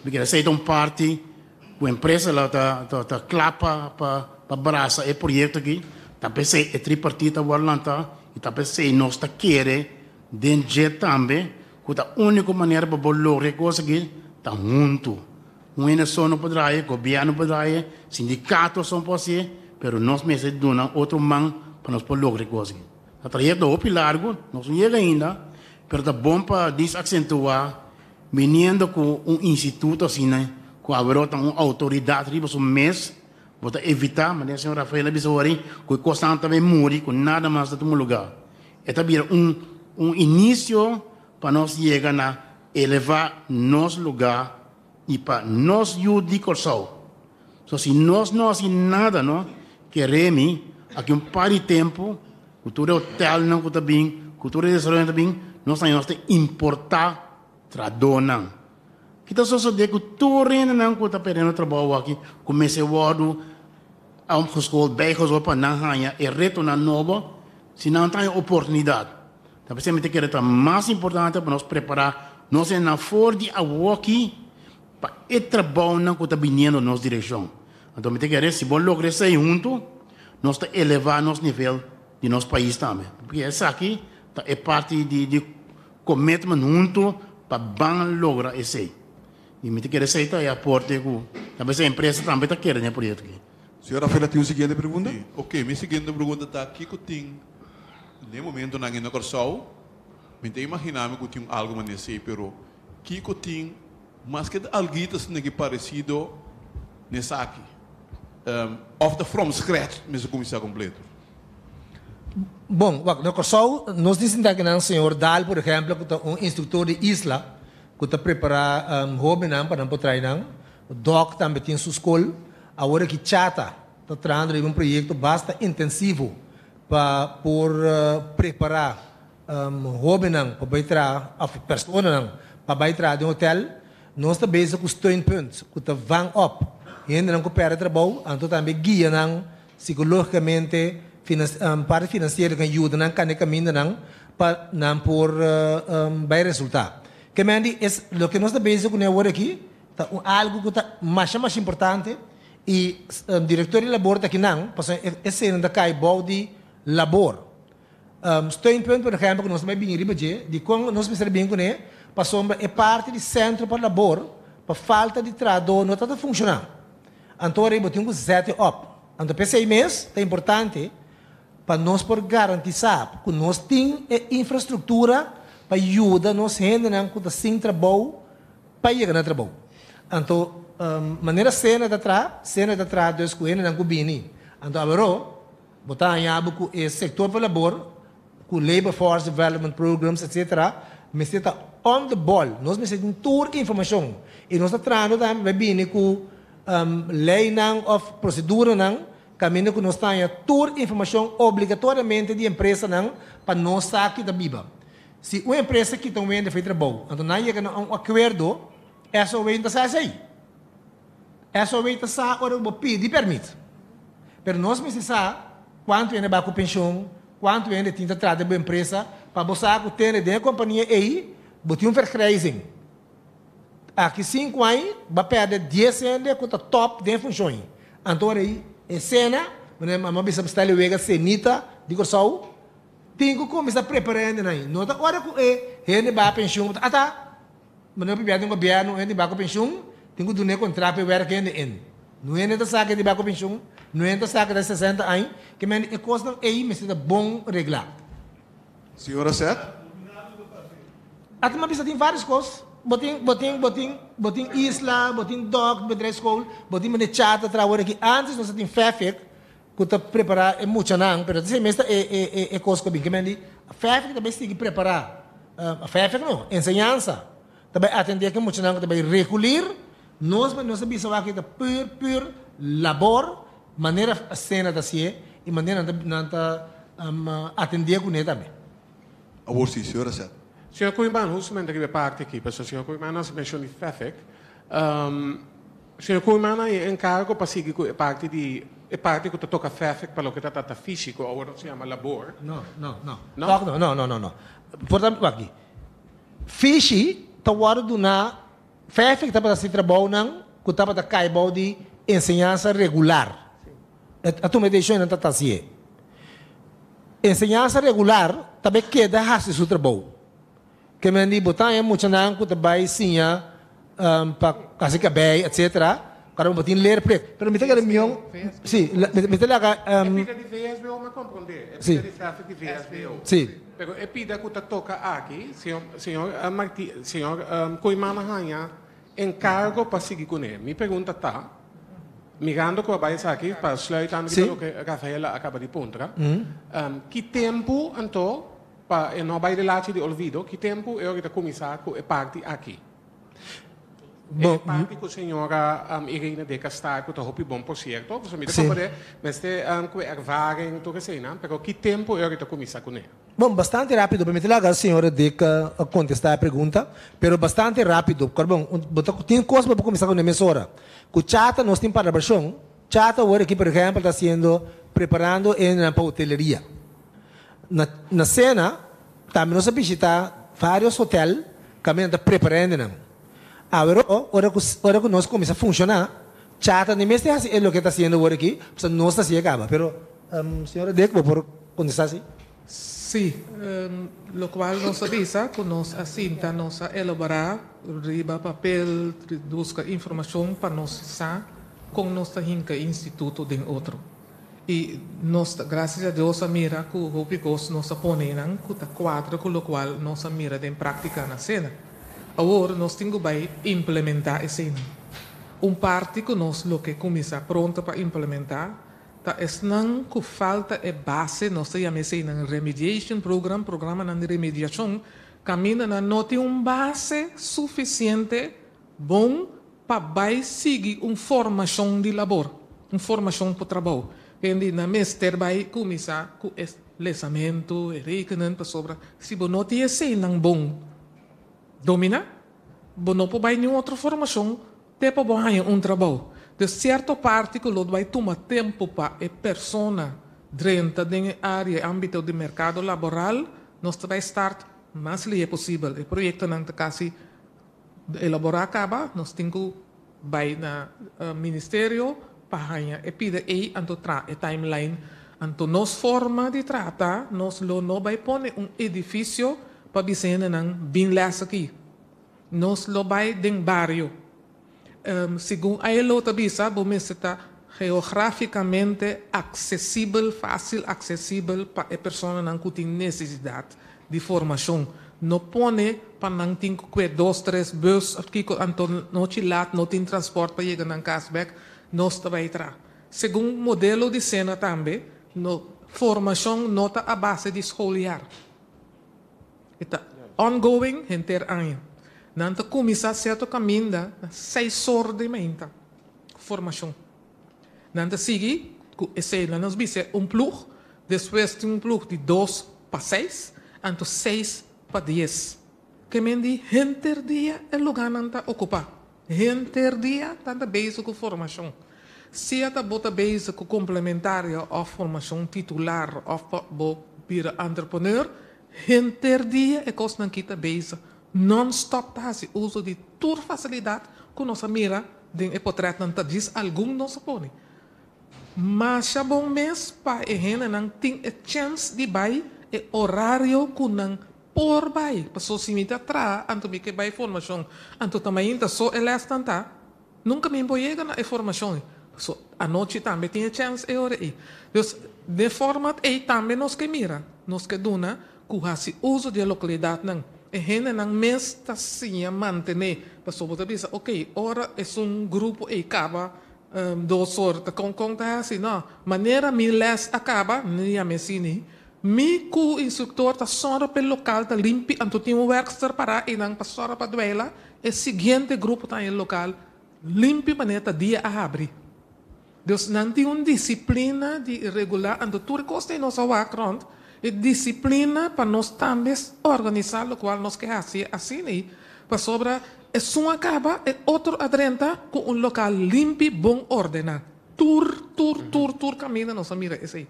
Mi kere esei ta un parti ku empresa lo ta ta kla pa pa pa brasa e proyekto aki, ta p'esei e tripartita a wòrdu lantá i ta p'esei nos ta kere den dje tambe Ku ta úniko manera pa bo logra e kos aki ta huntu. Un hende so no por draai, gobièrnu por draai, sindikato so por hasié, pero nos mester duna otro man pa nos por logra e kos aki. Ta trayekto hopi largu, nos no yega ainda, pero ta bon pa dis aksentuá biniendo ku un instituto asina ku aworó ta un outoridat riba su mes, bo ta evitá, manera señor Rafael a bisa awor, ku e kosnan ta bay muri, ku nada mas ta tuma lugá. E ta bira un un inicio pa nos yega na eleva nos lugar y pa nos yu di Corsou. So si nos no haci nada no kere mi aki un par di tempo cu tur e hotelnan cu ta bin, cu tur e desaroyonan ta bin, nos ta nos ta importa trahadornan. Ki ta sosode cu tur hendenan cu ta perdiendo trabou aki cu mester wordo opgeschoold, bijgeschoold pa nan haya e retonan nobo? Si nan ta haña oportunidat, ta p'esei mi ta kere ta mas importante pa nos prepará nos hendenan for di awoki pa e trabounan ku ta biniendo nos direkshon. Anto mi ta kere si bo logra esei huntu, nos ta elevá nos nivel di nos pais tambe. Pasobra esaki ta e parti di di commitment huntu pa ban logra esei. I mi ta kere esei ta e aporte ku ta p'esei empresa tambe ta kere den e proyekto aki. Señor Rafael tin un siguiente pregunta? Sí, ok, mi siguiente pregunta ta kiko tin den e momentonan aki na Kòrsou? Mi ta imaginá mi ku tin algu manera esei, pero kiko tin maske ta alguito asina ki paresido na esaki? Òf ta from scratch mester kuminsá kompleto? Bon, wak, na Kòrsou nos tin sinta akinan señor Daal por ehèmpel ku ta un instruktor di isla ku ta prepará hóbennan pa nan por trae nan. Dòk tambe tin su skol. Awor aki Chata ta trahando riba un proyekto basta intensivo pa por prepará hóbennan pa bai traha òf personanan pa bai traha den hotèl. Nos ta bezig ku steunpunt ku ta vang op hendenan ku pèrdè trabou anto tambe guia nan sikológikamente, parti finansiero kan yuda nan kanda e kamindanan pa nan por bai resultá. Kemendi es loke nos ta bezig kuné awor aki. Ta un algu ku ta masha masha importante i direktor di labor ta kinan pasobra eseinan ta kai bou di labor. Steunpunt por ehèmpel ku nos ta bai bini riba dje, dikon nos mester a bini kuné? Pasobra e parti di sentro pa labor pa falta di trahadó no ta ta funshoná. Anto ora bo tin ku zet e òp. Anto p'esei mes ta importante pa nos por garantisá ku nos tin e infrastruktura pa yuda nos hendenan ku ta sin trabou Pa yega na trabou. Anto, manera Sena ta traha, Sena ta traha dus ku hendenan ku bini. Anto aweró, bo ta haña bo ku e sektor pa labor, ku Labor Force Development Programs, etsetera, mester ta on the ball. Nos mester tin tur informashon. I nos ta trahando tambe pa bini ku leinan òf proseduranan kaminda ku nos ta haña tur informashon obligatoriamente di empresanan pa nos sa ki ta biba. Si un empresa kita un hende for e trabou, anto nan yega na un akuerdo, SOW no ta sa esei. SOW ta sa ora ku bo pidi pèrmit. Pero nos mester sa kuantu hende bai ku penshon, kuantu hende tin ta traha den bo empresa, pa bo sa ku tene den e kompania ei bo tin un vergrijzing. Aki sinku aña bo a pèrdè dies hende ku ta tòp den e funshon ei. Anto ora ei e sena, manera mi a bisa Stanley Wega, Senita di Kòrsou, Tin ku kuminsá prepará hendenan ei. No ta ora ku e hende bai a penshun, bo ta, Ata, bo no pibia den gobièrnu, hende bai ku penshun, tin ku dun'é kontrakt pa e wèrk hende en. No hende ta sa ku hende bai ku penshun, no hende ta sa ku ta sesenta aña. Ke mende e kosnan ei mester ta bon reglá. Señora Seth? Ata mi a bisa tin vários kos. Bo tin, bo tin, bo tin, bo tin Isla, bo tin Dok, bedrijfsschool, bo tin mene Chata traha awor aki. Antes nos a tin Fefik ku ta prepará e muchanan, pero ta mes ta e e e e kos ku a bin. Ke men di Fefik ta bai sigui prepará, Fefik no, enseñansa ta bai atendé ku e muchanan ku ta bai regulir. Nos nos a bisa wak ta pur pur labor manera Sena ta hasié i manera nan ta nan ta atendé kuné tambe. Awor si, señora Seth. Señor Koeiman, hustamente riba e parti aki, pasobra señor Koeiman a menciona di FEFEC. Señor Koeiman a e encargo pa sigui cu e parti di, e parti cu ta toca FEFEC pa loke ta trata fisico, awor nos yama labor. No, no, no. No? Toch no, no, no, no, no. Por ta, wak aki. Fishi ta wordo duna, FEFEC tabata haci trabounan cu tabata cay bou di enseñansa regular. A tuma e decision y nan ta ta haci'e. Enseñansa regular ta bay keda haci su trabou. Ke men di bo ta haña muchanan ku ta bay siña pa hasi kabei etcetera, kara bo tin leerplicht. Pero mi ta kere mion, si, mi ta laga. E pida di VSBO mi a comprende, e pida di traffic di VSBO. Si. Pero e pida ku ta toka aki, señor, señor Marti, señor Koeiman a haña enkargo pa sigui kuné. Mi pregunta ta, mirando ku a bai esaki, pa sluit aan riba loke Rafaela a kaba di puntra, ki tempu anto, pa e no bai relachi di olvido, ki tempu e ora ta kuminsá ku e parti aki? E parti ku señora Irene Dekker sta ku ta hopi bon por sierto, pasobra mi ta komprendé mester ku e ervaring tur eseinan, pero ki tempu e ora ta kuminsá kuné? Bon, bastante rápido. Permiti laga señora Dick contesta e pregunta, pero bastante rápido. Kor bon, bo ta tin cos bo por cuminsa cu ne mesora. Cu Chata nos tin palabracion. Chata awor aki, por ehempel, ta haciendo, preparando hendenan pa hoteleria. Na na Sena tambe nos a bishita varios hotel caminda nan ta prepara hendenan. Awor, ora cu ora cu nos cuminsa funciona, Chata ni mester haci e loke ta haciendo awor aki, pasobra nos ta haci e caba. Pero, señora Dick, bo por contesta si? Sí, locual nos a bisa cu nos a sinta, nos a elabora riba papel, busca informacion pa nos sa con nos ta hinca e instituto den otro. Y nos ta, gracias a Dios a mira cu hopi cos nos a pone nan cu ta cuadra cu locual nos a mira den practica na cena. Awor nos tin cu bay implementa eseynan. Un parti cu nos loke cuminsa pronto pa implementa Ta esnan ku falta e base, nos ta yama eseinan remediation program, programanan di remediashon, kaminda nan no tin un base sufisiente bon pa bai sigui un formashon di labor, un formashon pa trabou. Hende nan mester bai kuminsá ku e lesamentu, e rekenen, pasobra si bo no tin eseinan bon dominá, bo no por bai niun otro formashon Te pa bo haña un trabou. Dus sierto parti ku lo bai tuma tempu pa e persona drenta den e área, e ámbito di merkado laboral, nos ta bai start mas lihe posibel. E proyektonan ta kasi elaborá kaba, nos tin ku bai na ministerio pa haña e pida ei anto traha e timeline. Anto nos forma di trata, nos lo no bai pone un edifisio pa bisa hendenan bin lès aki. Nos lo bai den bario. Segun ILO ta bisa, bo mester ta geograficamente accesibel, facil accesibel pa e personanan cu tin necesidad di formacion. No pone pa nan tin cu cue dos, tres bus of kico, anto nochi laat no tin transport pa yega nan cas bek. Nos ta bai tra. Segun modelo di Sena tambe, no, formacion no ta a base di schooljaar. E ta ongoing henter aña. Nan ta kuminsá sierto kaminda na seis or di mainta ku formashon. Nan ta sigui ku esei. Nan nos bisa un plug, despues tin un plug di dos pa seis, anto seis pa dies. Ke men di henter dia e lugánan ta okupá. Henter dia nan ta bezig ku formashon. Sea ta bo ta bezig ku komplementario òf formashon titular òf pa bo bira entrepreneur, henter dia e kosnan ki ta bezig nònstòp ta hasi uso di tur fasilidat ku nos a mira den e potrètnan ta djis algun nos a pone. Masha bon mes pa e hendenan tin e chèns di bai e orario ku nan Por bai, paso si mi ta traha anto mi ke bai formashon, anto ta mainta so e lèsnan ta, nunka mi por yega na e formashon ei, paso anochi tambe tin e chèns e ora ei. Dus den format ei tambe nos ke mira, nos ke duna ku hasi uso di e lokalidatnan. E hendenan mes ta siña mantené. Pasobra bo ta bisa, ok, ora esun grupo ei kaba dos or, ta kon kon ta hasi? No, manera mi lès a kaba, mi yama e sini, mi ku instruktor ta sòru pa e lokal ta limpi, anto tin un wèrkster pará einan pa sòru pa duela, e siguiente grupo ta haña e lokal limpi manera ta dia a habri. Dus nan tin un disiplina di regulá, anto tur e kos ei nos a wak rònt, e disiplina pa nos tambe organisá lokual nos ke hasi asina ei, pasobra esun a kaba e otro a drenta ku un lokal limpi, bon ordená. Tur, tur, tur, tur kaminda nos a mira esei.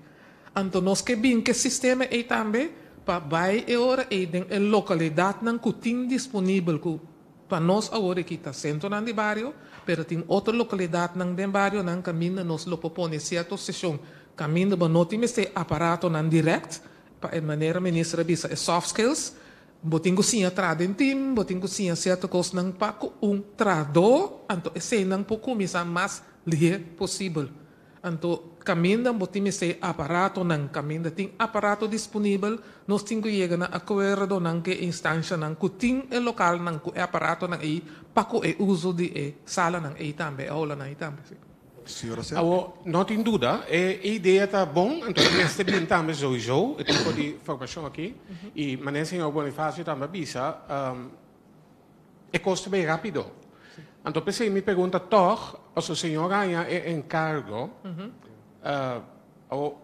Anto nos ke bin ku e sistema ei tambe pa bai e ora ei den e lokalidatnan ku tin disponibel ku Pa nos awor e kita sentronan di bario, pero tin otro lokalidatnan den barionan kaminda nos lo por pone sierto seshon kaminda bo no tin mester aparatonan dirèkt, pa e manera minister a bisa e soft skills, bo tin ku siña traha den tim, bo tin ku siña sierto kosnan pa ku un trahadó, anto eseinan por kuminsá mas lihé posibel. Anto kaminda bo tin mester aparatonan, kaminda tin aparato disponibel, nos tin ku yega na akuerdonan ku e instanshanan ku tin e lokalnan ku e aparatonan ei pa ku e uso di e salanan ei tambe, e aulanan ei tambe, si. Señora Serpe. Awor, no tin duda, e idea ta bon, anto e mester bin tambe souiso, e tipo di formashon aki, i manera señor Bonifacio tambe a bisa, E kos ta bay rapido. Anto p'esei mi pregunta tòg, pasobra señor haña e enkargo, awor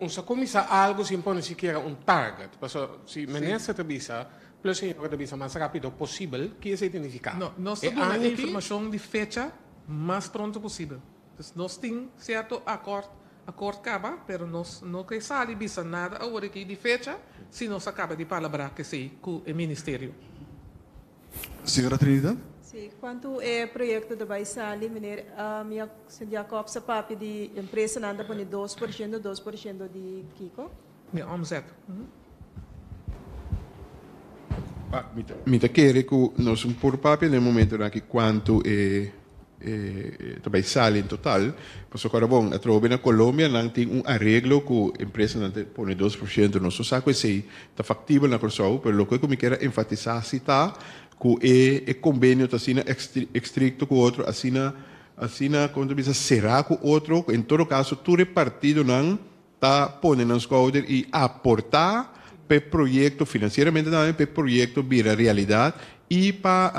un sa kuminsá algu sin pone sikiera un target. Pasobra si minister ta bisa, plus señor ta bisa mas rapido posibel, ki esei ta nifiká? No, nos ta duna e informashon di fecha mas pronto posibel. Dus nos tin sierto akòrt Akort kaba, pero nos no ke sali bisa nada awor aki di fecha si nos a kaba di palabrá kesei ku e ministerio. Señora Trinidad. Sí, kuantu e proyekto ta bai sali, meneer Jacobs a papia di empresanan ta pone 2%, 2% di kiko? Di omzet. Mi ta kere ku nos un por papia den e momentonan aki kuantu e ta bai sali en total, pasobra ora bon atrobe na Colombia nan tin un areglo ku empresanan ta pone 2%, nos no sa ku esei ta faktibel na Kòrsou, pero loke ku mi kier a enfatisá si ta ku e e kombenio ta asina estrikto ku otro, asina asina komo ta bisa será ku otro, ku en todo kaso tur e partidonan ta pone nan skouder i aportá pa e proyekto finansieramente tambe pa e proyekto bira realidat i pa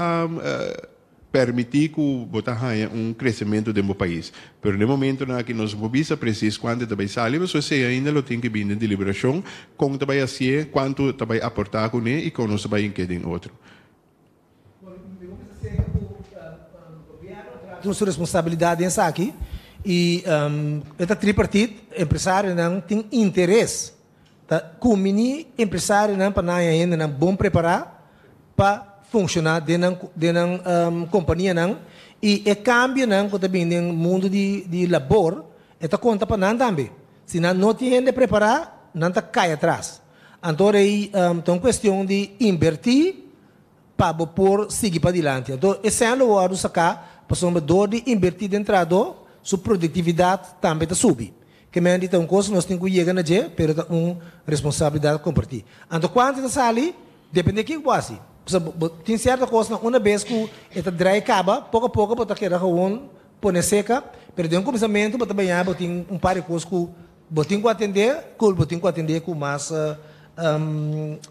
permití ku bo ta haña un kresementu den bo pais. Pero den momentonan aki nos no por bisa presis kuantu e ta bai sali pasobra esei ainda lo tin ke bini den deliberashon kon ta bai hasié, kuantu ta bai aportá kuné i kon nos ta bai ink'é den otro. Tin su responsabilidad den esaki y e ta tripartit, empresarionan tin interes ta cumbini empresarionan pa nan haña hendenan bon prepara pa funciona den nan den nan companianan y e cambionan cu ta bini den mundo di di labor e ta conta pa nan tambe. Si nan no tin hende prepara nan ta cay atras. Anto ora ei ta un cuestion di inberti pa bo por sigui padilanti. Anto e sèn lo wòrdu saká pasobra dor di inbertí den trahadó su produktividat tambe ta subi. Ke men di ta un kos ku nos tin ku yega na dje pero ta un responsabilidat kompartí. Anto kuantu ta sali dependé kiko bo hasi. Pasobra bo tin sierto kosnan una bes ku e ta drai kaba poko a poko bo ta keda gewoon pone seka pero den un kuminsamentu bo ta baña bo tin un par di kos ku Bo tin ku atendé ku bo tin ku atendé ku mas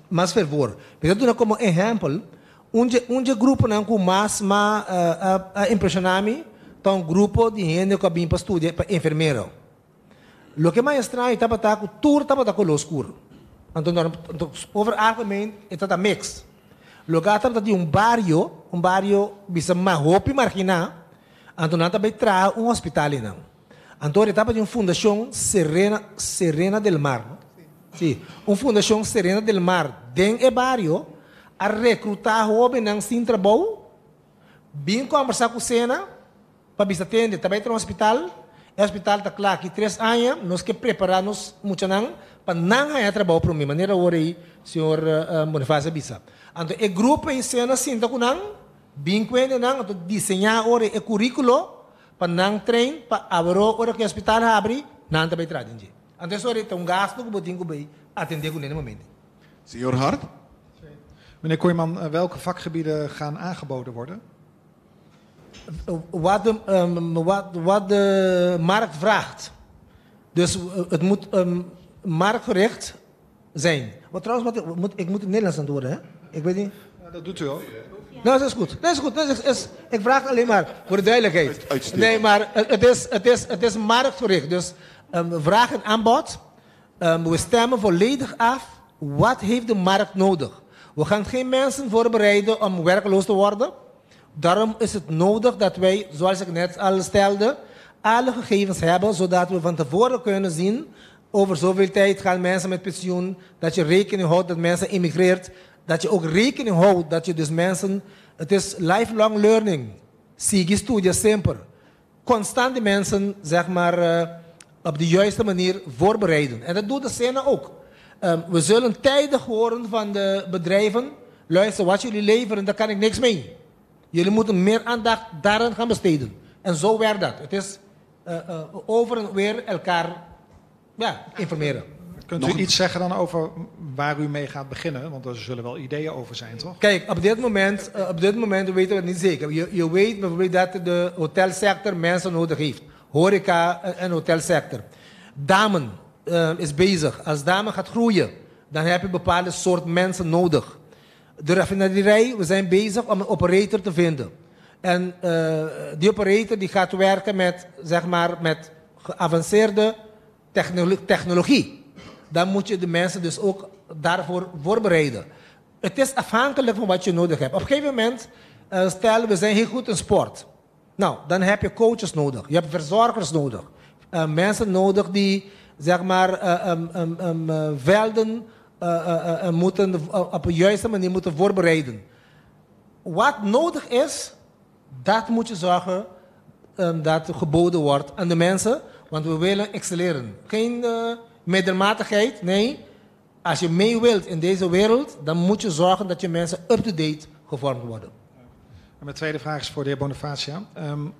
mas fervor. Mi ta duna komo ehèmpel, un dje un dje gruponan ku mas ma a impreshoná mi ta un grupo di hende ku a bin pa studia pa enfermero. Loke mas estraño tabata ku tur tabata koló skur. Anto anto over algemeen e tabata mix. Loke a tabata di un bario, un bario bisa mas hopi marginá, anto nan ta bai traha un hospital einan. Anto e tabata di un fundashon Serena, Serena del Mar, no? Sí, un fundashon Serena del Mar den e bario a rekrutá hóbennan sin trabou, bin kòmbersá ku Sena pa bisa tende, ta bai traha un hospital, e hospital ta kla aki tres aña, nos ke prepará nos muchanan pa nan haña trabou promé, manera awor ei señor Bonifacio a bisa. Anto e grupo ei Sena sinta ku nan, bin ku hendenan, anto diseñá awor ei e kuríkulo Pa nan train pa aworó ora ku e hospital habri, nan ta bai traha den dje. Anto esor ei ta un gasto ku bo tin ku bai atendé kuné na momento. Señor Hart? Meneer Kooijman, welke vakgebieden gaan aangeboden worden? Wat de markt vraagt. Dus het moet marktgericht zijn. Wat trouwens, ik moet in het Nederlands antwoorden, hè? Ik weet niet. Ja, dat doet u al. Nou, dat is goed. Dat is goed. Dat is, ik vraag alleen maar voor de duidelijkheid. Uitstekend. Nee, maar het is marktgericht. Dus vraag en aanbod. We stemmen volledig af. Wat heeft de markt nodig? We gaan geen mensen voorbereiden om werkloos te worden. Daarom is het nodig dat wij, zoals ik net al stelde, alle gegevens hebben, zodat we van tevoren kunnen zien, over zoveel tijd gaan mensen met pensioen, dat je rekening houdt dat mensen immigreert, dat je ook rekening houdt dat je dus mensen, het is lifelong learning, Sigui studia semper. Constant die mensen, zeg maar, op de juiste manier voorbereiden. En dat doet de SENA ook. We zullen tijdig horen van de bedrijven, luister, wat jullie leveren, daar kan ik niks mee. Jullie moeten meer aandacht daaraan gaan besteden. En zo werkt dat. Het is over en weer elkaar, ja, informeren. Kunt u iets zeggen dan over waar u mee gaat beginnen? Want er zullen wel ideeën over zijn, toch? Kijk, op dit moment weten we het niet zeker. Je weet bijvoorbeeld dat de hotelsector mensen nodig heeft. Horeca en hotelsector. Damen is bezig. Als Damen gaat groeien, dan heb je bepaalde soort mensen nodig. De raffinaderij, we zijn bezig om een operator te vinden. En die operator die gaat werken met, zeg maar, met geavanceerde technologie. Dan moet je de mensen dus ook daarvoor voorbereiden. Het is afhankelijk van wat je nodig hebt. Op een gegeven moment, stel we zijn heel goed in sport. Nou, dan heb je coaches nodig. Je hebt verzorgers nodig. Mensen nodig die, zeg maar, velden moeten, op de juiste manier moeten voorbereiden. Wat nodig is, dat moet je zorgen dat geboden wordt aan de mensen. Want we willen excelleren. Geen middelmatigheid, nee. Als je mee wilt in deze wereld, dan moet je zorgen dat je mensen up-to-date gevormd worden. En mijn tweede vraag is voor de heer Bonevacia.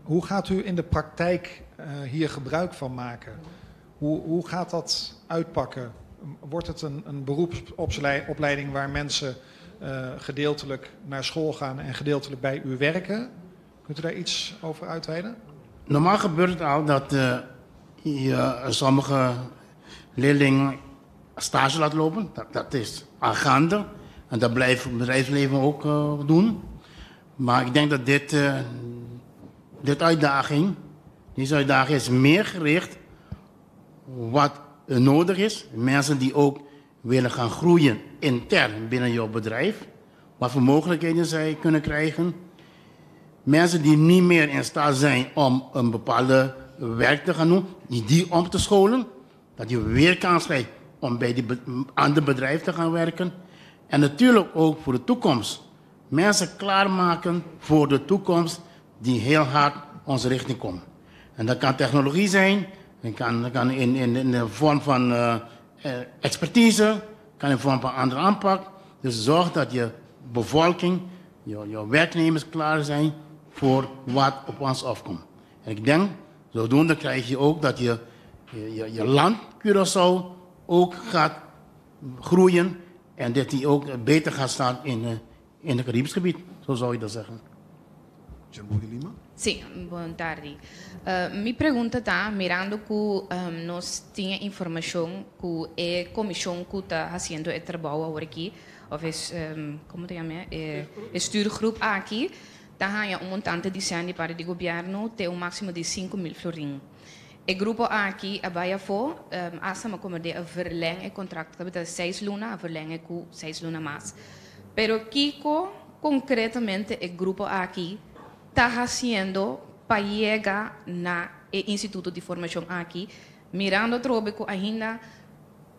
Hoe gaat u in de praktijk hier gebruik van maken? Hoe gaat dat uitpakken? Wordt het een beroepsopleiding waar mensen gedeeltelijk naar school gaan en gedeeltelijk bij u werken? Kunt u daar iets over uitweiden? Normaal gebeurt het al dat je sommige leerlingen stage laat lopen. Dat is aangaande. En dat blijft het bedrijfsleven ook doen. Maar ik denk dat deze uitdaging is meer gericht wat er nodig is. Mensen die ook willen gaan groeien intern binnen jouw bedrijf. Wat voor mogelijkheden zij kunnen krijgen. Mensen die niet meer in staat zijn om een bepaalde werk te gaan doen, die om te scholen. Dat je weer kans krijgt om bij die ander bedrijf te gaan werken. En natuurlijk ook voor de toekomst. Mensen klaarmaken voor de toekomst die heel hard onze richting komt. En dat kan technologie zijn, dat kan in de vorm van expertise, kan in de vorm van andere aanpak. Dus zorg dat je bevolking, je werknemers klaar zijn voor wat op ons afkomt. En ik denk, zodoende krijg je ook dat je land, Curaçao, ook gaat groeien en dat die ook beter gaat staan in het Caribisch gebied, zo zou je dat zeggen. Lima? Si, bon tardi. Mi pregunta ta, mirando ku nos tin informashon ku e komishon ku ta hasiendo e trabou awor aki, òf e, kon ta yama, e stuurgroep aki, ta un montante di sèn pa di gobièrnu, te un máksimo di 5 mil florin. E grupo aki, a bai afó, hasta m'a komprondé a verleng e kontrakt, ta 6 luna, a verleng ku 6 luna mas. Pero kiko konkretamente e grupo aki ta hasiendo pa yega na e instituto di formashon aki, mirando trobe ku ainda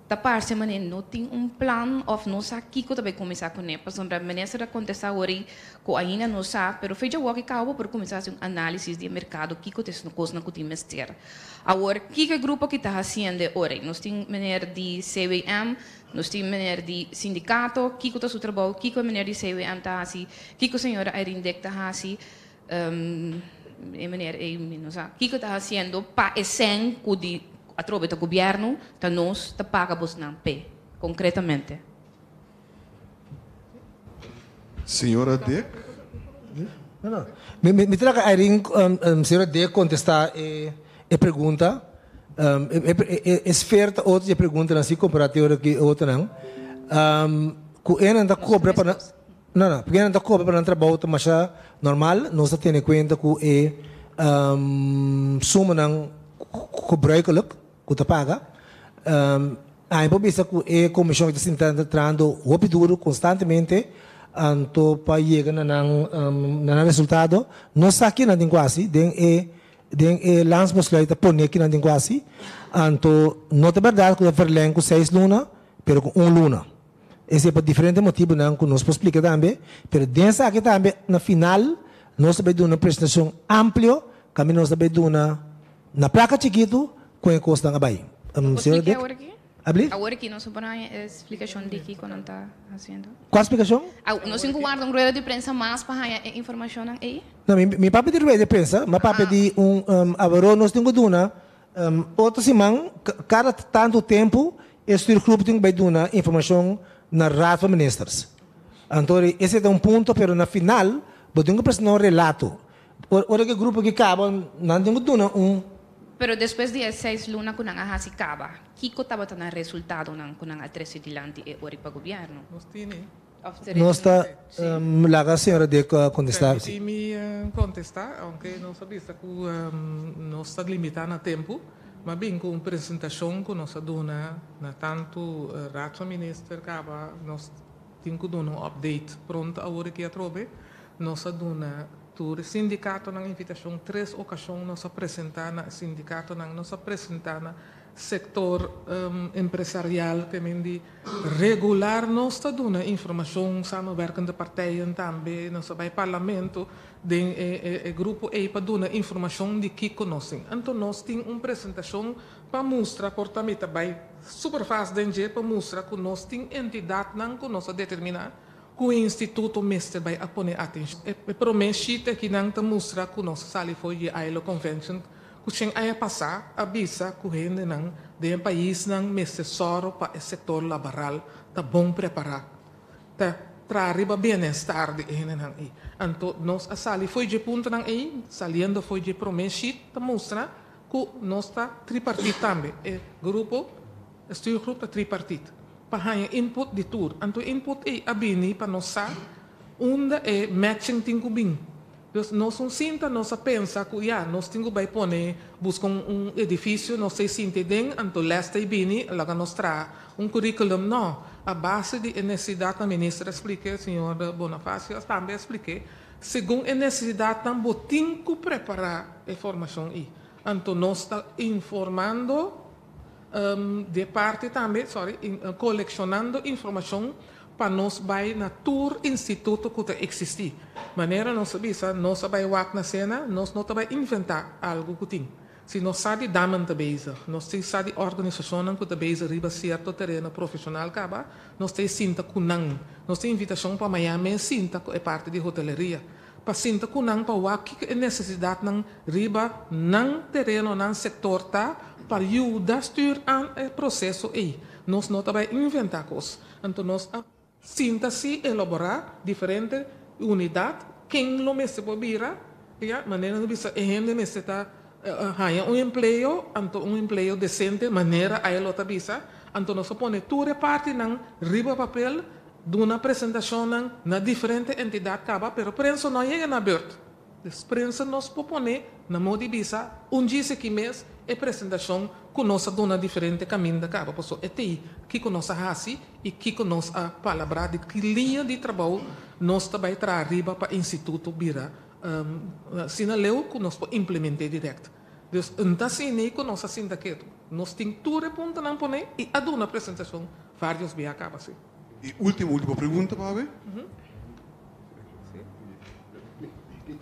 ta parse manera no tin un plan òf no sa kiko tambe kuminsá kuné. Pasobra minister a kontestá awor ku ainda no sa, pero fecha wak kaba por kuminsá hasi un análisis di merkado kiko ta e kos ku tin mester. Awor kiko e grupo ku ta hasiendo ora? Nos tin meneer di CWM, nos tin meneer di sindikato, kiko ta su trabou, kiko meneer di CWM ta hasi, kiko señora Irene Dick ta hasi, e meneer e no sa, kiko ta hasiendo pa e sèn ku di atrobe ta gobièrnu, ta nos, ta paga bosnan pe, konkretamente. Señora Dick. No, no. Mi, mi, mi ta laga Irene, um, um, señora Dick contesta e, e pregunta. Um, e, e, e, e sfeer ta otro di e preguntanan si compara te ora ki otronan. Um, ku enan ta cobra pa nan, no, no, porque enan ta cobra pa nan trabou ta masha normal. Nos ta tene cuenta ku e um, sumanan gebruikelijk ku ta paga. Um, Ami por bisa ku e komishon ta sinta ta trahando hopi duru konstantemente anto pa yega na nan na nan resultado. No sa kinan tin ku hasi den e den e landsbesluit ta pone kinan tin ku hasi. Anto no ta bèrdat ku ta verleng ku seis luna pero ku un luna. Esei pa diferente motibunan ku nos por splika tambe pero den esaki tambe na final nos ta bai duna un presentashon amplio kaminda nos ta bai duna Na plaka chikitu kon e kosnan a bai. Bo Señora splika Dick? awor aki? Abli? Awor aki nos por haña e splikashon di kiko nan ta hasiendo? Kua splikashon? Aw, nos tin ku warda un rueda di prensa mas pa haña e informashonnan ei? No, mi mi papia di rueda di prensa, mi a papia di un aweró nos tin ku duna otro siman, kada tantu tempu e stuurgroep tin ku bai duna informashon na Raad van Ministers. Anto esei ta un punto, pero na final bo tin ku presentá un relato. Ora ku e grupo aki kaba, nan tin ku duna un. Pero despues di e seis luna ku nan a hasi kaba, kiko tabata nan resultadonan ku nan a trese dilanti e ori pa gobièrnu? Nos tini. Nos ta laga señora Dick kontestá. Permití mi kontestá, ounke nos a bisa ku nos ta limitá na tempu, m'a bin ku un presentashon ku nos a duna na tantu Raad van Minister kaba, nos tin ku duna un update pronto awor aki atrobe. Nos a duna tur e sindikatonan invitashon, tres okashon nos a presentá na e sindikatonan, nos a presentá na sektor empresarial te men di regular nos ta duna informashon, samenwerkende partijen tambe, nos a bai parlamento den e grupo ei pa duna informashon di kiko nos tin. Anto nos tin un presentashon pa mustra, por ta mi ta bai super fast den dje pa mustra ku nos tin entidatnan ku nos a determiná Ku e instituto mester bai a pone atenshon. E promé sheet akinan ta mustra ku nos a sali for di e ILO Convention ku shen aña pasá a bisa ku hendenan den e paisnan mester sòru pa e sektor laboral ta bon prepará ta traha riba bienestar di e hendenan ei. Anto nos a sali for dje puntonan ei, saliendo for dje promé sheet ta mustra ku nos ta tripartit tambe. E grupo, e stuurgroep ta tripartit. Pa haña input di tur. Anto e input ei a bini pa nos sa unda e matching tin ku bin. Dus nos un sinta nos a pensa ku ya, nos tin ku bai pone buska un un edifisio, nos ta e sinta ei den, anto les ta e bini, laga nos traha un curriculum. No, a base di e nesesidatnan, minister a splike, señor Bonafacio a tambe a splike, segun e nesesidatnan bo tin ku prepará e formashon ei. Anto nos ta informando. Di e parti tambe, sorry, kolekshonando informashon pa nos bai na tur instituto ku ta eksistí. Manera nos a bisa, nos a bai wak na sena, nos no ta bai inventá algu ku tin. Si nos sa di damen ta bezig, nos tin sa di organisashonnan ku ta bezig riba sierto tereno profeshonal kaba, nos ta e sinta ku nan. Nos tin invitashon pa mañan mes sinta ku e parti di hoteleria, pa sinta ku nan pa wak kiko e nesesidatnan riba nan tereno, nan sektor ta, pa yuda stuur aan e proseso ei. Nos no ta bai inventá kos. Anto nos a sinta si elaborá diferente unidat, ken lo mester por bira, ya, manera nos bisa e hende mester ta haña un empleo, anto un empleo desente, manera ILO ta bisa, anto nos a pone tur e partinan riba papel, Duna presentashonnan na diferente entidat kaba pero prensa no a yega na beurt. Des prensa nos por pone na modo di bisa un djis aki mes e presentashon ku nos a duna diferente kaminda kaba paso e tei kiko nos a hasi i kiko nos a palabrá di ki liña di trabou nos ta bai traha riba pa instituto bira asina leu ku nos por implement'é dirèkt. Dus n ta asina ku nos a sinta ketu. Nos tin tur e puntonan pone i a duna presentashon varios bia kaba si. E ultimo, ultimo pregunta, Pawe.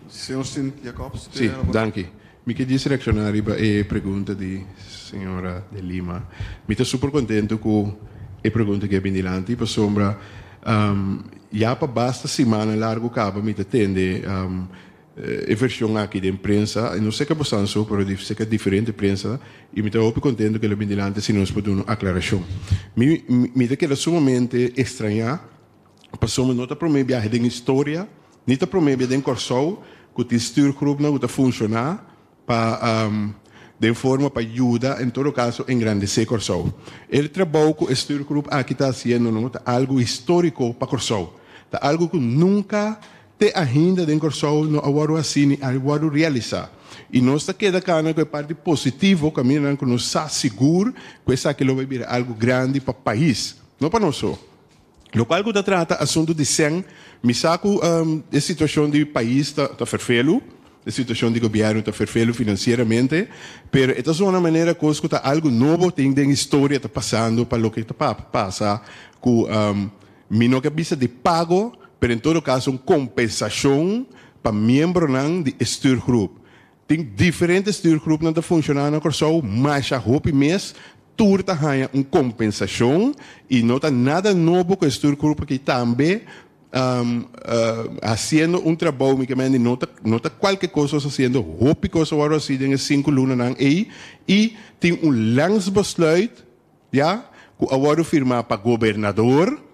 Señor Sint Jacobs. Sí, danki. Mi ke djis reakshoná riba e pregunta di señora de Lima. Mi ta super kontentu ku e pregunta ke a bin dilanti pasobra ya pa basta simana largu kaba mi ta tende E version aki den prensa, no cerca bosan so, pero di cerca diferente prensa, y mi ta hopi contento cu el a bin dilanti si nos por duna un aclaracion. Mi, mi ta keda sumamente extraña. Pasobra no ta promé biahe den historia, ni ta promé bia den Kòrsou ku tin stuurgroepnan ku ta funshoná pa den forma pa yuda en todo kaso engrandesé Kòrsou. E trabou ku e stuurgroep aki ta hasiendo no ta algu históriko pa Kòrsou. Ta algu ku nunka te ahinda den Kòrsou no a wòrdu hasí ni a wòrdu realisá. I nos ta keda kana ku e parti positivo kamindanan ku nos sa sigur ku esaki lo bai bira algu grandi pa pais, no pa nos so. Lokual ku ta trata asuntu di sèn, mi sa ku e situashon di pais ta ta ferfelu, e situashon di gobièrnu ta ferfelu finansieramente, pero e ta zona manera kos ku ta algu nobo tin den historia ta pasando pa loke ta pasa ku mi no ke bisa di pago, pero en todo kaso un kompensashon pa miembronan di e stuurgroep. Tin diferente stuurgroepnan ta funshoná na Kòrsou, masha hopi mes, tur ta haña un kompensashon i no ta nada nobo ku e stuurgroep aki tambe hasiendo un trabou, mi ke mende no ta no ta kualke kos nos hasiendo, hopi kos a wòrdu hasi den e sinku lunanan ei i tin un landsbesluit ya ku a wòrdu firmá pa gobernador.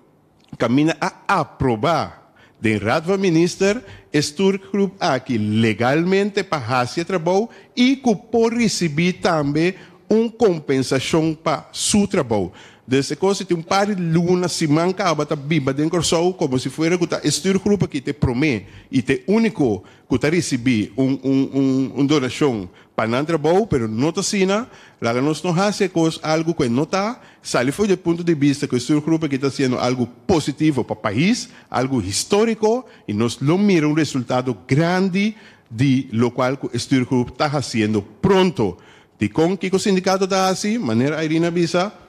Kaminda a aprobá den Raad van Minister e stuurgroep aki legalmente pa hasi e trabou i ku por risibí tambe un kompensashon pa su trabou. Dus e kos si tin un par di luna, siman kaba ta biba den Kòrsou komo si fuera ku ta e stuurgroep aki ta e promé i ta e úniko ku ta risibí un un un donashon pa nan trabou, pero no ta asina. Laga nos no hasi e kos algu ku e no ta, sali for di e punto di bista ku e stuurgroep aki ta hasiendo algu positivo pa pais, algu históriko, i nos lo mira un resultado grandi di lokual ku e stuurgroep ta hasiendo pronto. Dikon kiko sindikato ta hasi? Manera Irene a bisa,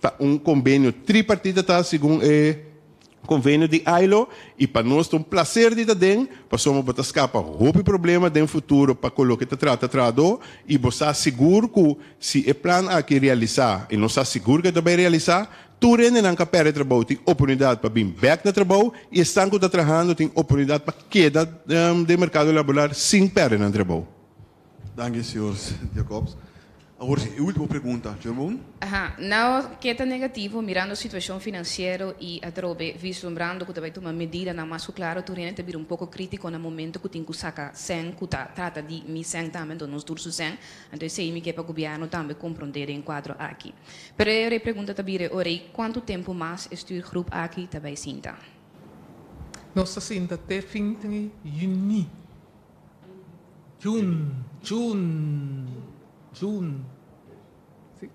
Ta un konvenio tripartita ta segun e konvenio di ILO i pa nos ta un plaser di ta den pasobra bo ta skapa hopi problema den futuro pa ku loke ta trata trahadó i bo sa sigur ku si e plan aki realisá i nos sa sigur ku e ta bai realisá tur hendenan ku a pèrdè trabou tin oportunidat pa bin bèk na trabou i esnan ku ta trahando tin oportunidat pa keda den merkado laboral sin pèrdè nan trabou. Danki señor Jacobs. Awor si e ultimo pregunta, Jermoon. Aha, nou ke ta negativo mirando situacion financiero y atrobe vislumbrando cu ta bay tuma medidanan mas cu claro tur hende ta bira un poco critico na momento cu tin cu saca cen cu ta trata di mi cen tambe anto nos tur su cen anto esey mi ke pa gobierno tambe compronde den cuadro aki. Pero e ora e pregunta ta bira e ora ey cuanto tempo mas e stuurgroep aki ta bay sinta? Nos ta sinta te fin di juni. Jun, Jun, Jun. Si.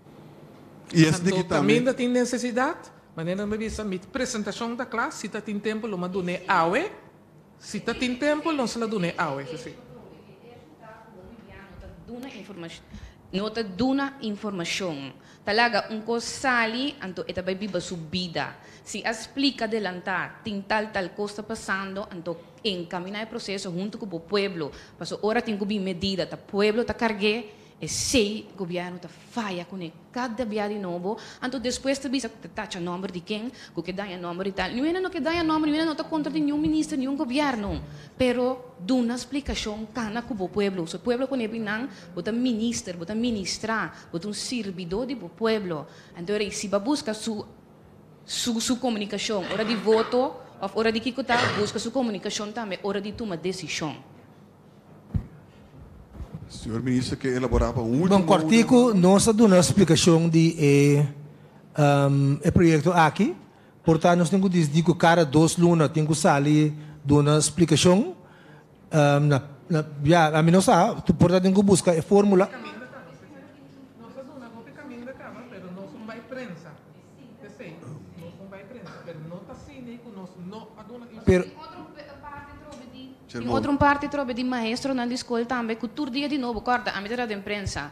I es di Anto ki tambe. kaminda tin nesesidat, manera mi bisa, mi presentashon ta kla, si ta tin tempu lo mi a dun'é awe, si ta tin tempu nos lo dun'é awe, si si. No ta duna informashon. Ta laga un kos sali, anto e ta bai biba su bida. Si a splika delantá, tin tal tal kos ta pasando, anto Encaminá e proceso hunto cu bo pueblo, paso ora tin cu bin medida ta pueblo ta cargu'é, esey gobierno ta faya cun'é cada bia di nobo, anto despues ta bisa cu ta tacha nomber di ken, cu ke daña nomber di tal, niun hende no ke daña nomber, niun hende no ta contra di niun minister, niun gobierno, pero duna splicacion cana cu bo pueblo, so pueblo pone bin nan, bo ta minister, bo ta ministra, bo ta un sirbidor di bo pueblo, anto ora si bo a busca su. Su su komunikashon ora di voto òf ora di kiko ta buska su komunikashon tambe ora di tuma desishon. Señor Minister ke elaborá pa un último Bon, kòrtiku nos a duna splikashon di e e proyekto aki. Por ta nos tin ku disdi ku kada dos luna tin ku sali duna splikashon. Na na ya ami no sa, por ta tin ku buska e fórmula. Nos a duna hopi kaminda kaba, pero nos un bai prensa. P'esei, nos un bai prensa, pero no ta asina ku nos no a duna Pero. Tin otro un parti trobe di maestronan di skol tambe ku tur dia di nobo kòrda ami ta traha den prensa.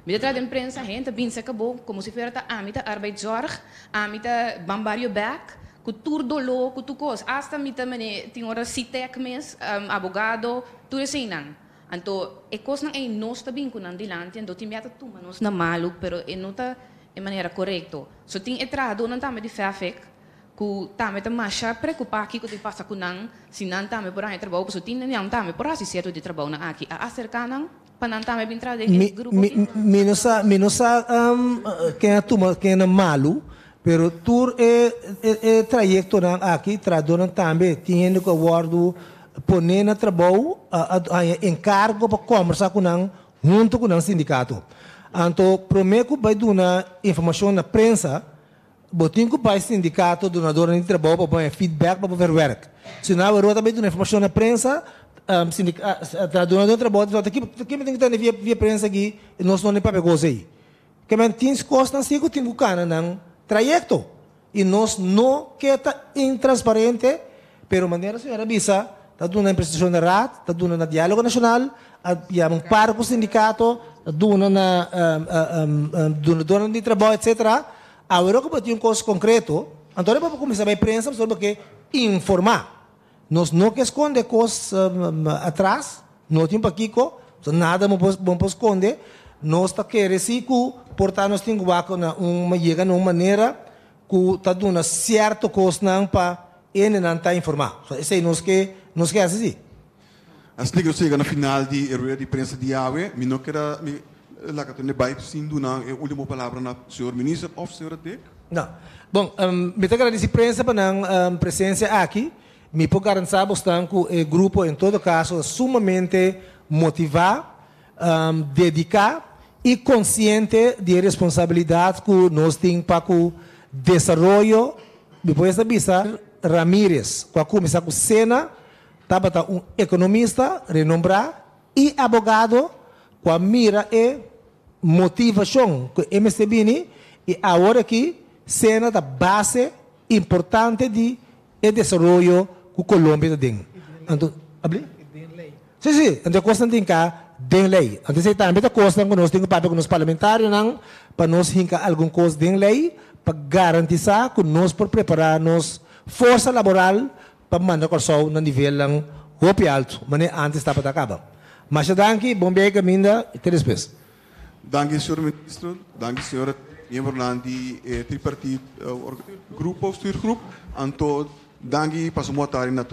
Mi ta traha den prensa, hende ta binse kabo komo si fuera ta ami ta arbeidszorg, ami ta ban bario bèk ku tur doló, ku tur kos. Asta mi ta mane tin ora sitek mes, abogado, tur eseinan. Anto e kosnan ei nos ta bin ku nan dilanti, anto tin bia ta tuma nos na malu, pero e no ta e manera korekto. So tin e trahadónan tambe di Fafik ku tambe ta masha preokupá kiko tin pasa ku nan, si nan tambe por haña trabou, pasobra tin nan tambe por hasi sierto di trabounan aki. A aserká nan pa nan tambe bin traha den e Mi grupo aki? mi no sa mi no sa ken a tuma ken na malu, Pero tur e e trayektonan aki, trahadónan tambe tin hende ku a wòrdu poné na trabou, a haña enkargo pa kòmbersá ku nan huntu ku nan sindikato. Anto promé ku bai duna informashon na prensa, bo tin ku bai sindikato, dunadónan di trabou pa bo haña feedback pa bo verwerk. Si no awe rota bai duna informashon na prensa, dunadó di trabou ta bisa, ki mi tin ku tende via prensa aki, nos no ta papia kos ei. Ke men tin kosnan si ku tin ku kana nan trayekto i nos no ke ta intransparente, pero manera señor a bisa ta duna en presentashon na Raad, ta duna na Dialogo Nashonal, a yama un par ku sindikato, ta duna na dunadornan di trabou etsetera. Awor ku bo tin un kos konkreto, anto bo por kuminsá bai prensa pasobra bo ke informá. Nos no ke skonde kos atras, no tin pakiko, so nada bo por skonde. Nos ta kere si ku por ta nos tin ku wak na un yega na un manera ku ta duna sierto kosnan pa hendenan ta informá. So esei nos ke nos ke hasi si. Asina ku nos yega na final di e rueda di prensa di awe, mi no keda mi laga tende bai sin duna e ultimo palabra na señor minister of señora Dick. No. Bon, mi ta gradisi prensa pa nan presensia aki. Mi por garantisá bosnan ku e grupo en todo kaso ta sumamente motivá, dediká i konsiente di e responsabilidat ku nos tin pa ku desaroyo, mi por esta bisa Ramirez ku a kuminsá ku Sena tabata un ekonomista renombrá i abogado ku a mira e motivashon ku e mester bini i awor aki Sena ta base importante di e desaroyo ku Colombia ta den. Anto, abli? Sí, sí, anto e kosnan tin ka den lei. Anto esei tambe ta kosnan ku nos tin ku papia ku nos parlamentarionan pa nos hinka algun kos den lei pa garantisá ku nos por prepará nos forsa laboral pa manda Kòrsou na nivelnan hopi altu, manera antes tabata kaba. Masha danki, bon biahe kaminda i te despues. Danki señor ministro, danki señora miembronan di e tripartiet grupo, stuurgroep, anto danki pa su moa tardi na tur.